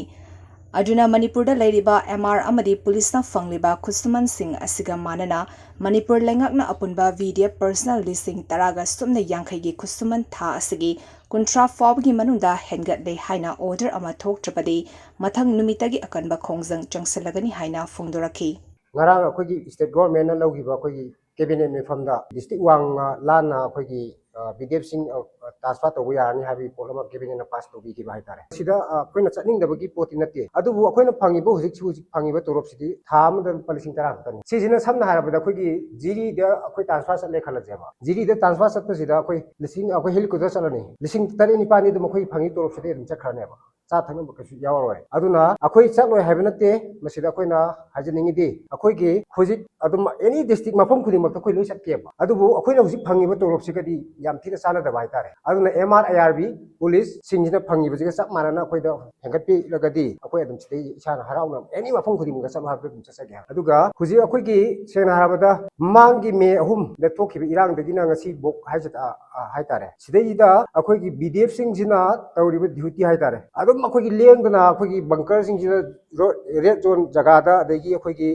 ꯑꯗꯨꯅ ꯃꯅꯤꯄꯨꯔꯗ ꯂꯩꯔꯤꯕ M R ꯑꯃꯗꯤ ꯄꯨꯂꯤꯁꯅ ꯐꯪꯂꯤꯕ ꯈꯨꯠꯁꯨꯃꯟꯁꯤꯡ ꯑꯁꯤꯒ ꯃꯥꯟꯅꯅ ꯃꯅꯤꯄꯨꯔ ꯂꯩꯉꯥꯛꯅ ꯑꯄꯨꯟꯕ V D F personnel ꯂꯤꯁꯤꯡ ꯇꯔꯥꯒ ꯁꯨꯞꯅ ꯌꯥꯡꯈꯩꯒꯤ ꯈꯨꯠꯁꯨꯃꯟ ꯊꯥ ꯑꯁꯤꯒꯤ ꯀꯨꯟꯊ꯭ꯔꯥ ꯐꯥꯎꯕꯒꯤ ꯃꯅꯨꯡꯗ ꯍꯦꯟꯒꯠꯂꯦ ꯍꯥꯏꯅ order ꯑꯃ ꯊꯣꯛꯇ꯭ꯔꯕꯗꯤ ꯃꯊꯪ ꯅꯨꯃꯤꯠꯇꯒꯤ ꯑꯀꯟꯕ ꯈꯣꯡꯖꯪ ꯆꯪꯁꯤꯜꯂꯒꯅꯤ ꯍꯥꯏꯅ ꯐꯣꯡꯗꯣꯔꯛꯈꯤ꯫ ꯉꯔꯥꯡ ꯑꯩꯈꯣꯏꯒꯤ state government ꯅ ꯂꯧꯈꯤꯕ ꯑꯩꯈꯣꯏꯒꯤ cabinet ꯃꯤꯐꯝꯗ district ꯋꯥꯡꯃ ꯂꯥꯟꯅ ꯑꯩꯈꯣꯏꯒꯤ, ꯑ, V D F ꯁꯤꯡ, ꯑ, transfer ꯇꯧꯕ ꯌꯥꯔꯅꯤ ꯍꯥꯏꯕꯒꯤ ꯄꯣꯠ ꯑꯃ cabinet ꯅ pass ꯇꯧꯕꯤꯈꯤꯕ ꯍꯥꯏꯇꯥꯔꯦ꯫ ꯁꯤꯗ, ꯑ, ꯑꯩꯈꯣꯏꯅ ꯆꯠꯅꯤꯡꯗꯕꯒꯤ ꯄꯣꯠꯇꯤ ꯅꯠꯇꯦ, ꯑꯗꯨꯕꯨ ꯑꯩꯈꯣꯏꯅ ꯐꯪꯉꯤꯕ ꯍꯧꯖꯤꯛꯁꯨ ꯍꯧꯖꯤꯛ ꯐꯪꯉꯤꯕ ꯇꯣꯂꯣꯞꯁꯤꯗꯤ ꯊꯥ ꯑꯃꯗ ꯂꯨꯄꯥ ꯂꯤꯁꯤꯡ ꯇꯔꯥ ꯈꯛꯇꯅꯤ꯫ ꯁꯤꯁꯤꯅ ꯁꯝꯅ ꯍꯥꯏꯔꯕꯗ ꯑꯩꯈꯣꯏꯒꯤ ꯖꯤꯔꯤꯗ ꯑꯩꯈꯣꯏ transfer ꯆꯠꯂꯦ ꯈꯜꯂꯁꯦꯕ, ꯖꯤꯔꯤꯗ transfer ꯆꯠꯄꯁꯤꯗ ꯑꯩꯈꯣꯏ ꯂꯤꯁꯤꯡ, ꯑꯩꯈꯣꯏ helicopter ꯆꯠꯂꯅꯤ, ꯂꯤꯁꯤꯡ ꯇꯔꯦꯠ ꯅꯤꯄꯥꯜꯗꯤ ꯑꯗꯨꯝ ꯑꯩꯈꯣꯏ ꯐꯪꯉꯤ ꯇꯣꯂꯣꯞꯁꯤꯗꯤ ꯑꯗꯨꯝ ꯆꯠꯈ꯭ꯔꯅꯦꯕ꯫ ꯆꯥ ꯊꯛꯅꯕ ꯀꯩꯁꯨ ꯌꯥꯎꯔꯔꯣꯏ꯫ ꯑꯗꯨꯅ ꯑꯩꯈꯣꯏ ꯆꯠꯂꯣꯏ ꯍꯥꯏꯕ ꯅꯠꯇꯦ, ꯃꯁꯤꯗ ꯑꯩꯈꯣꯏꯅ ꯍꯥꯏꯖꯅꯤꯡꯉꯤꯗꯤ ꯑꯩꯈꯣꯏꯒꯤ ꯍꯧꯖꯤꯛ ꯑꯗꯨꯝ any district ꯃꯐꯝ ꯈꯨꯗꯤꯡꯃꯛꯇ ꯑꯩꯈꯣꯏ ꯂꯣꯏ ꯆꯠꯀꯦꯕ꯫ ꯑꯗꯨꯕꯨ ꯑꯩꯈꯣꯏꯅ ꯍꯧꯖꯤꯛ ꯐꯪꯉꯤꯕ ꯇꯣꯂꯣꯞꯁꯤꯒꯗꯤ ꯌꯥꯝ ꯊꯤꯅ ꯆꯥꯟꯅꯗꯕ ꯍꯥꯏꯇꯥꯔꯦ꯫ ꯑꯗꯨꯅ M R, I R B, ꯄꯨꯂꯤꯁꯁꯤꯡꯁꯤꯅ ꯐꯪꯉꯤꯕꯁꯤꯒ ꯆꯞ ꯃꯥꯟꯅꯅ ꯑꯩꯈꯣꯏꯗ ꯍꯦꯟꯒꯠꯄꯤꯔꯒꯗꯤ ꯑꯩꯈꯣꯏ ꯑꯗꯨꯝ ꯁꯤꯗꯩ ꯏꯁꯥꯅ ꯍꯔꯥꯎꯅ any ꯃꯐꯝ ꯈꯨꯗꯤꯡꯃꯛꯇ ꯆꯠꯂꯣ ꯍꯥꯏꯕꯗ ꯑꯗꯨꯝ ꯆꯠꯆꯒꯦ ꯍꯥꯏꯕ꯫ ꯑꯗꯨꯒ ꯍꯧꯖꯤꯛ ꯑꯩꯈꯣꯏꯒꯤ ꯁꯦꯡꯅ ꯍꯥꯏꯔꯕꯗ ꯃꯃꯥꯡꯒꯤ ꯃꯦ ꯑꯍꯨꯝꯗ ꯊꯣꯛꯈꯤꯕ ꯏꯔꯥꯡꯗꯒꯤꯅ ꯉꯁꯤ ꯕꯣꯛ ꯍꯥꯏꯖ-, ꯑ, ꯑ, ꯍꯥꯏꯇꯥꯔꯦ, ꯁꯤꯗꯩꯗ ꯑꯩꯈꯣꯏꯒꯤ V D F ꯁꯤꯡꯁꯤꯅ ꯇꯧꯔꯤꯕ duty ꯍꯥꯏꯇꯥꯔꯦ, ꯑꯗꯨꯝ ꯑꯩꯈꯣꯏꯒꯤ ꯂꯦꯡꯗꯅ ꯑꯩꯈꯣꯏꯒꯤ bunker ꯁꯤꯡꯁꯤꯗ ꯔꯣ-, red zone ꯖꯒꯥꯗ, ꯑꯗꯒꯤ ꯑꯩꯈꯣꯏꯒꯤ,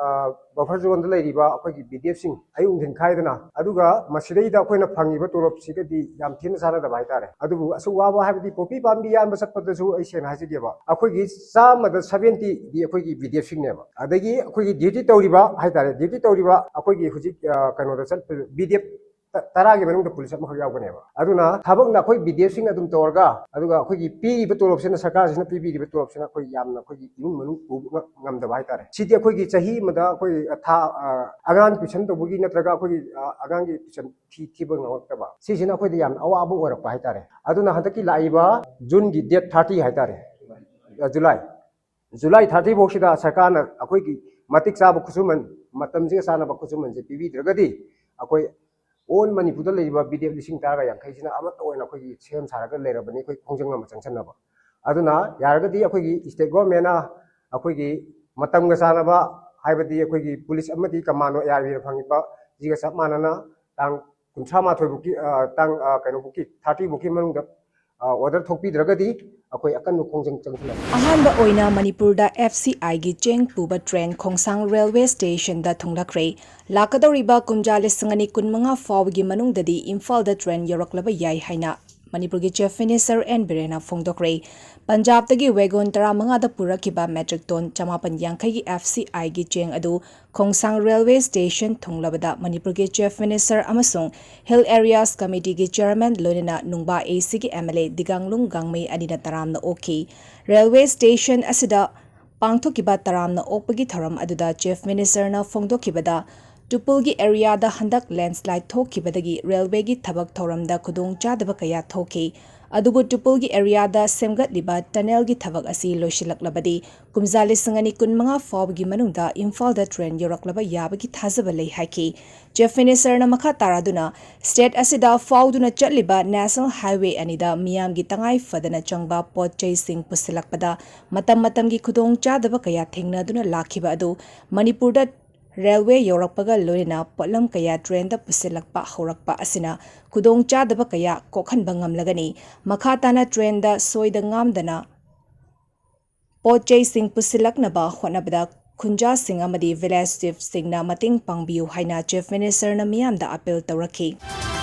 ꯑ, buffer zone ꯗ ꯂꯩꯔꯤꯕ ꯑꯩꯈꯣꯏꯒꯤ V D F ꯁꯤꯡ ꯑꯌꯨꯛ ꯅꯨꯡꯊꯤꯟ ꯈꯥꯏꯗꯅ, ꯑꯗꯨꯒ ꯃꯁꯤꯗꯩꯗ ꯑꯩꯈꯣꯏꯅ ꯐꯪꯉꯤꯕ ꯇꯣꯂꯣꯞꯁꯤꯒꯗꯤ ꯌꯥꯝ ꯊꯤꯅ ꯆꯥꯟꯅꯗꯕ ꯍꯥꯏꯇꯥꯔꯦ꯫ ꯑꯗꯨꯕꯨ ꯑꯁꯨꯛ ꯋꯥꯕ ꯍꯥꯏꯕꯗꯤ ꯄꯣꯄꯤ ꯄꯥꯝꯕꯤ ꯌꯥꯟꯕ ꯆꯠꯄꯗꯁꯨ ꯑꯩ ꯁꯦꯡꯅ ꯍꯥꯏꯖꯒꯦꯕ, ꯑꯩꯈꯣꯏꯒꯤ ꯆꯥꯝꯃꯗ seventy ꯗꯤ ꯑꯩꯈꯣꯏꯒꯤ V D F ꯁꯤꯡꯅꯦꯕ꯫ ꯑꯗꯒꯤ ꯑꯩꯈꯣꯏꯒꯤ duty ꯇꯧꯔꯤꯕ ꯍꯥꯏꯇꯥꯔꯦ, duty ꯇꯧꯔꯤꯕ ꯑꯩꯈꯣꯏꯒꯤ ꯍꯧꯖꯤꯛ, ꯑ, ꯀꯩꯅꯣꯗ ꯆꯠꯄ V D F ꯇ-, ꯇꯔꯥꯒꯤ ꯃꯅꯨꯡꯗ ꯄꯨꯂꯤꯁ ꯑꯃꯈꯛ ꯌꯥꯎꯒꯅꯦꯕ꯫ ꯑꯗꯨꯅ ꯊꯕꯛꯅ ꯑꯩꯈꯣꯏ ꯕꯤꯗꯤꯑꯦꯐꯁꯤꯡ ꯑꯗꯨꯝ ꯇꯧꯔꯒ, ꯑꯗꯨꯒ ꯑꯩꯈꯣꯏꯒꯤ ꯄꯤꯔꯤꯕ ꯇꯣꯂꯣꯞꯁꯤꯅ, ꯁꯔꯀꯥꯔꯁꯤꯅ ꯄꯤꯕꯤꯔꯤꯕ ꯇꯣꯂꯣꯞꯁꯤꯅ ꯑꯩꯈꯣꯏ ꯌꯥꯝꯅ ꯑꯩꯈꯣꯏꯒꯤ ꯏꯃꯨꯡ ꯃꯅꯨꯡ ꯄꯨꯕ ꯉ-, ꯉꯝꯗꯕ ꯍꯥꯏꯇꯥꯔꯦ꯫ ꯁꯤꯗꯤ ꯑꯩꯈꯣꯏꯒꯤ ꯆꯍꯤ ꯑꯃꯗ ꯑꯩꯈꯣꯏ ꯊꯥ, ꯑ, ꯑꯉꯥꯡ ꯇ꯭ꯌꯨꯁꯟ ꯇꯧꯕꯒꯤ ꯅꯠꯇ꯭ꯔꯒ ꯑꯩꯈꯣꯏꯒꯤ, ꯑ, ꯑꯉꯥꯡꯒꯤ ꯇ꯭ꯌꯨꯁꯟ ꯐꯤ ꯊꯤꯕ ꯉꯝꯃꯛꯇꯕ, ꯁꯤꯁꯤꯅ ꯑꯩꯈꯣꯏꯗ ꯌꯥꯝꯅ ꯑꯋꯥꯕ ꯑꯣꯏꯔꯛꯄ ꯍꯥꯏꯇꯥꯔꯦ꯫ ꯑꯗꯨꯅ ꯍꯟꯗꯛꯀꯤ ꯂꯥꯛꯏꯕ ꯖꯨꯟꯒꯤ date thirty ꯍꯥꯏꯇꯥꯔꯦ, ꯑ, ꯖꯨꯂꯥꯏ, ꯖꯨꯂꯥꯏ thirty ꯐꯥꯎꯁꯤꯗ ꯁꯔꯀꯥꯔꯅ ꯑꯩꯈꯣꯏꯒꯤ ꯃꯇꯤꯛ ꯆꯥꯕ ꯈꯨꯠꯁꯨꯃꯟ, ꯃꯇꯝꯁꯤꯒ ꯆꯥꯟꯅꯕ ꯈꯨꯠꯁꯨꯃꯟꯁꯦ ꯄꯤꯕꯤꯗ꯭ꯔꯒꯗꯤ, ꯑꯩꯈꯣꯏ all ꯃꯅꯤꯄꯨꯔꯗ ꯂꯩꯔꯤꯕ ꯕꯤꯗꯤꯑꯦꯐ ꯂꯤꯁꯤꯡ ꯇꯔꯥꯒ ꯌꯥꯡꯈꯩꯁꯤꯅ ꯑꯃꯠꯇ ꯑꯣꯏꯅ ꯑꯩꯈꯣꯏꯒꯤ ꯁꯦꯝ ꯁꯥꯔꯒ ꯂꯩꯔꯕꯅꯤ, ꯑꯩꯈꯣꯏ ꯈꯣꯡꯖꯪ ꯑꯃ ꯆꯪꯁꯟꯅꯕ꯫ ꯑꯗꯨꯅ ꯌꯥꯔꯒꯗꯤ ꯑꯩꯈꯣꯏꯒꯤ state governmentꯅ ꯑꯩꯈꯣꯏꯒꯤ ꯃꯇꯝꯒ ꯆꯥꯟꯅꯕ, ꯍꯥꯏꯕꯗꯤ ꯑꯩꯈꯣꯏꯒꯤ ꯄꯨꯂꯤꯁ ꯑꯃꯗꯤ ꯀꯃꯥꯟꯗꯣ ARBꯅ ꯐꯪꯉꯤꯕ ꯁꯤꯒ ꯆꯞ ꯃꯥꯟꯅꯅ ꯇꯥꯡ ꯀꯨꯟꯊ꯭ꯔꯥ ꯃꯥꯊꯣꯏ ꯐꯥꯎꯒꯤ, ꯑ, ꯇꯥꯡ, ꯑ, ꯀꯩꯅꯣ ꯐꯥꯎꯒꯤ, thirty ꯐꯥꯎꯒꯤ ꯃꯅꯨꯡꯗ, ꯑ, order ꯊꯣꯛꯄꯤꯗ꯭ꯔꯒꯗꯤ ꯑꯩꯈꯣꯏ ꯑꯀꯟꯕ ꯈꯣꯡꯖꯪ ꯆꯪꯁꯤꯜꯂꯛꯀꯅꯤ꯫ ꯑꯍꯥꯟꯕ ꯑꯣꯏꯅ ꯃꯅꯤꯄꯨꯔꯗ FCIꯒꯤ ꯆꯦꯡ ꯄꯨꯕ train ꯈꯣꯡꯁꯥꯡ railway stationꯗ ꯊꯨꯡꯂꯛꯈ꯭ꯔꯦ꯫ ꯂꯥꯛꯀꯗꯧꯔꯤꯕ ꯀꯨꯝꯖꯥ ꯂꯤꯁꯤꯡ ꯑꯅꯤ ꯀꯨꯟꯃꯉꯥ ꯐꯥꯎꯕꯒꯤ ꯃꯅꯨꯡꯗꯗꯤ ꯏꯝꯐꯥꯜꯗ train ꯌꯧꯔꯛꯂꯕ ꯌꯥꯏ ꯍꯥꯏꯅ ꯃꯅꯤꯄꯨꯔꯒꯤ Chief Minister N ꯕꯤꯔꯦꯟꯅ ꯐꯣꯡꯗꯣꯛꯈ꯭ꯔꯦ꯫ ꯄꯟꯖꯥꯕꯇꯒꯤ wagon ꯇꯔꯥꯃꯉꯥꯗ ꯄꯨꯔꯛꯈꯤꯕ metric ton ꯆꯃꯥꯄꯟ ꯌꯥꯡꯈꯩꯒꯤ FCIꯒꯤ ꯆꯦꯡ ꯑꯗꯨ ꯈꯣꯡꯁꯥꯡ railway station ꯊꯨꯡꯂꯕꯗ ꯃꯅꯤꯄꯨꯔꯒꯤ Chief Minister ꯑꯃꯁꯨꯡ Hill Areas Committeeꯒꯤ chairman ꯂꯣꯏꯅꯅ ꯅꯨꯡꯕꯥ ACꯒꯤ MLA ꯗꯤꯒꯥꯡꯂꯨꯡ ꯒꯥꯡꯃꯩ ꯑꯅꯤꯅ ꯇꯔꯥꯝꯅ ꯑꯣꯛꯈꯤ꯫ Railway station ꯑꯁꯤꯗ ꯄꯥꯡꯊꯣꯛꯈꯤꯕ ꯇꯔꯥꯝꯅ ꯑꯣꯛꯄꯒꯤ ꯊꯧꯔꯝ ꯑꯗꯨꯗ Chief Ministerꯅ ꯐꯣꯡꯗꯣꯛꯈꯤꯕꯗ, ꯇꯨꯄꯨꯜꯒꯤ areaꯗ ꯍꯟꯗꯛ landslide ꯊꯣꯛꯈꯤꯕꯗꯒꯤ railwayꯒꯤ ꯊꯕꯛ ꯊꯧꯔꯝꯗ ꯈꯨꯗꯣꯡꯆꯥꯗꯕ ꯀꯌꯥ ꯊꯣꯛꯈꯤ꯫ ꯑꯗꯨꯕꯨ ꯇꯨꯄꯨꯜꯒꯤ areaꯗ ꯁꯦꯝꯒꯠꯂꯤꯕ tunnelꯒꯤ ꯊꯕꯛ ꯑꯁꯤ ꯂꯣꯏꯁꯤꯜꯂꯛꯂꯕꯗꯤ ꯀꯨꯝꯖꯥ ꯂꯤꯁꯤꯡ ꯑꯅꯤ ꯀꯨꯟꯃꯉꯥ ꯐꯥꯎꯕꯒꯤ ꯃꯅꯨꯡꯗ ꯏꯝꯐꯥꯜꯗ train ꯌꯧꯔꯛꯂꯕ ꯌꯥꯕꯒꯤ ꯊꯥꯖꯕ ꯂꯩ ꯍꯥꯏꯈꯤ꯫ Chief Ministerꯅ ꯃꯈꯥ ꯇꯥꯔꯗꯨꯅ, state ꯑꯁꯤꯗ ꯐꯥꯎꯗꯨꯅ ꯆꯠꯂꯤꯕ national highway ꯑꯅꯤꯗ ꯃꯤꯌꯥꯝꯒꯤ ꯇꯉꯥꯏ ꯐꯗꯅ ꯆꯪꯕ ꯄꯣꯠ ꯆꯩꯁꯤꯡ ꯄꯨꯁꯤꯜꯂꯛꯄꯗ ꯃꯇꯝ ꯃꯇꯝꯒꯤ ꯈꯨꯗꯣꯡꯆꯥꯗꯕ ꯀꯌꯥ ꯊꯦꯡꯅꯗꯨꯅ ꯂꯥꯛꯈꯤꯕ ꯑꯗꯨ ꯃꯅꯤꯄꯨꯔꯗ railway ꯌꯧꯔꯛꯄꯒ ꯂꯣꯏꯅꯅ ꯄꯣꯠꯂꯝ ꯀꯌꯥ trainꯗ ꯄꯨꯁꯤꯜꯂꯛꯄ ꯍꯧꯔꯛꯄ ꯑꯁꯤꯅ ꯈꯨꯗꯣꯡꯆꯥꯗꯕ ꯀꯌꯥ ꯀꯣꯛꯍꯟꯕ ꯉꯝꯂꯒꯅꯤ꯫ ꯃꯈꯥ ꯇꯥꯅ trainꯗ ꯁꯣꯏꯗ ꯉꯥꯝꯗꯅ ꯄꯣꯠ ꯆꯩꯁꯤꯡ ꯄꯨꯁꯤꯜꯂꯛꯅꯕ ꯍꯣꯠꯅꯕꯗ ꯈꯨꯟꯖꯥꯁꯤꯡ ꯑꯃꯗꯤ village chiefꯁꯤꯡꯅ ꯃꯇꯦꯡ ꯄꯥꯡꯕꯤꯌꯨ ꯍꯥꯏꯅ Chief Ministerꯅ ꯃꯤꯌꯥꯝꯗ appeal ꯇꯧꯔꯛꯈꯤ꯫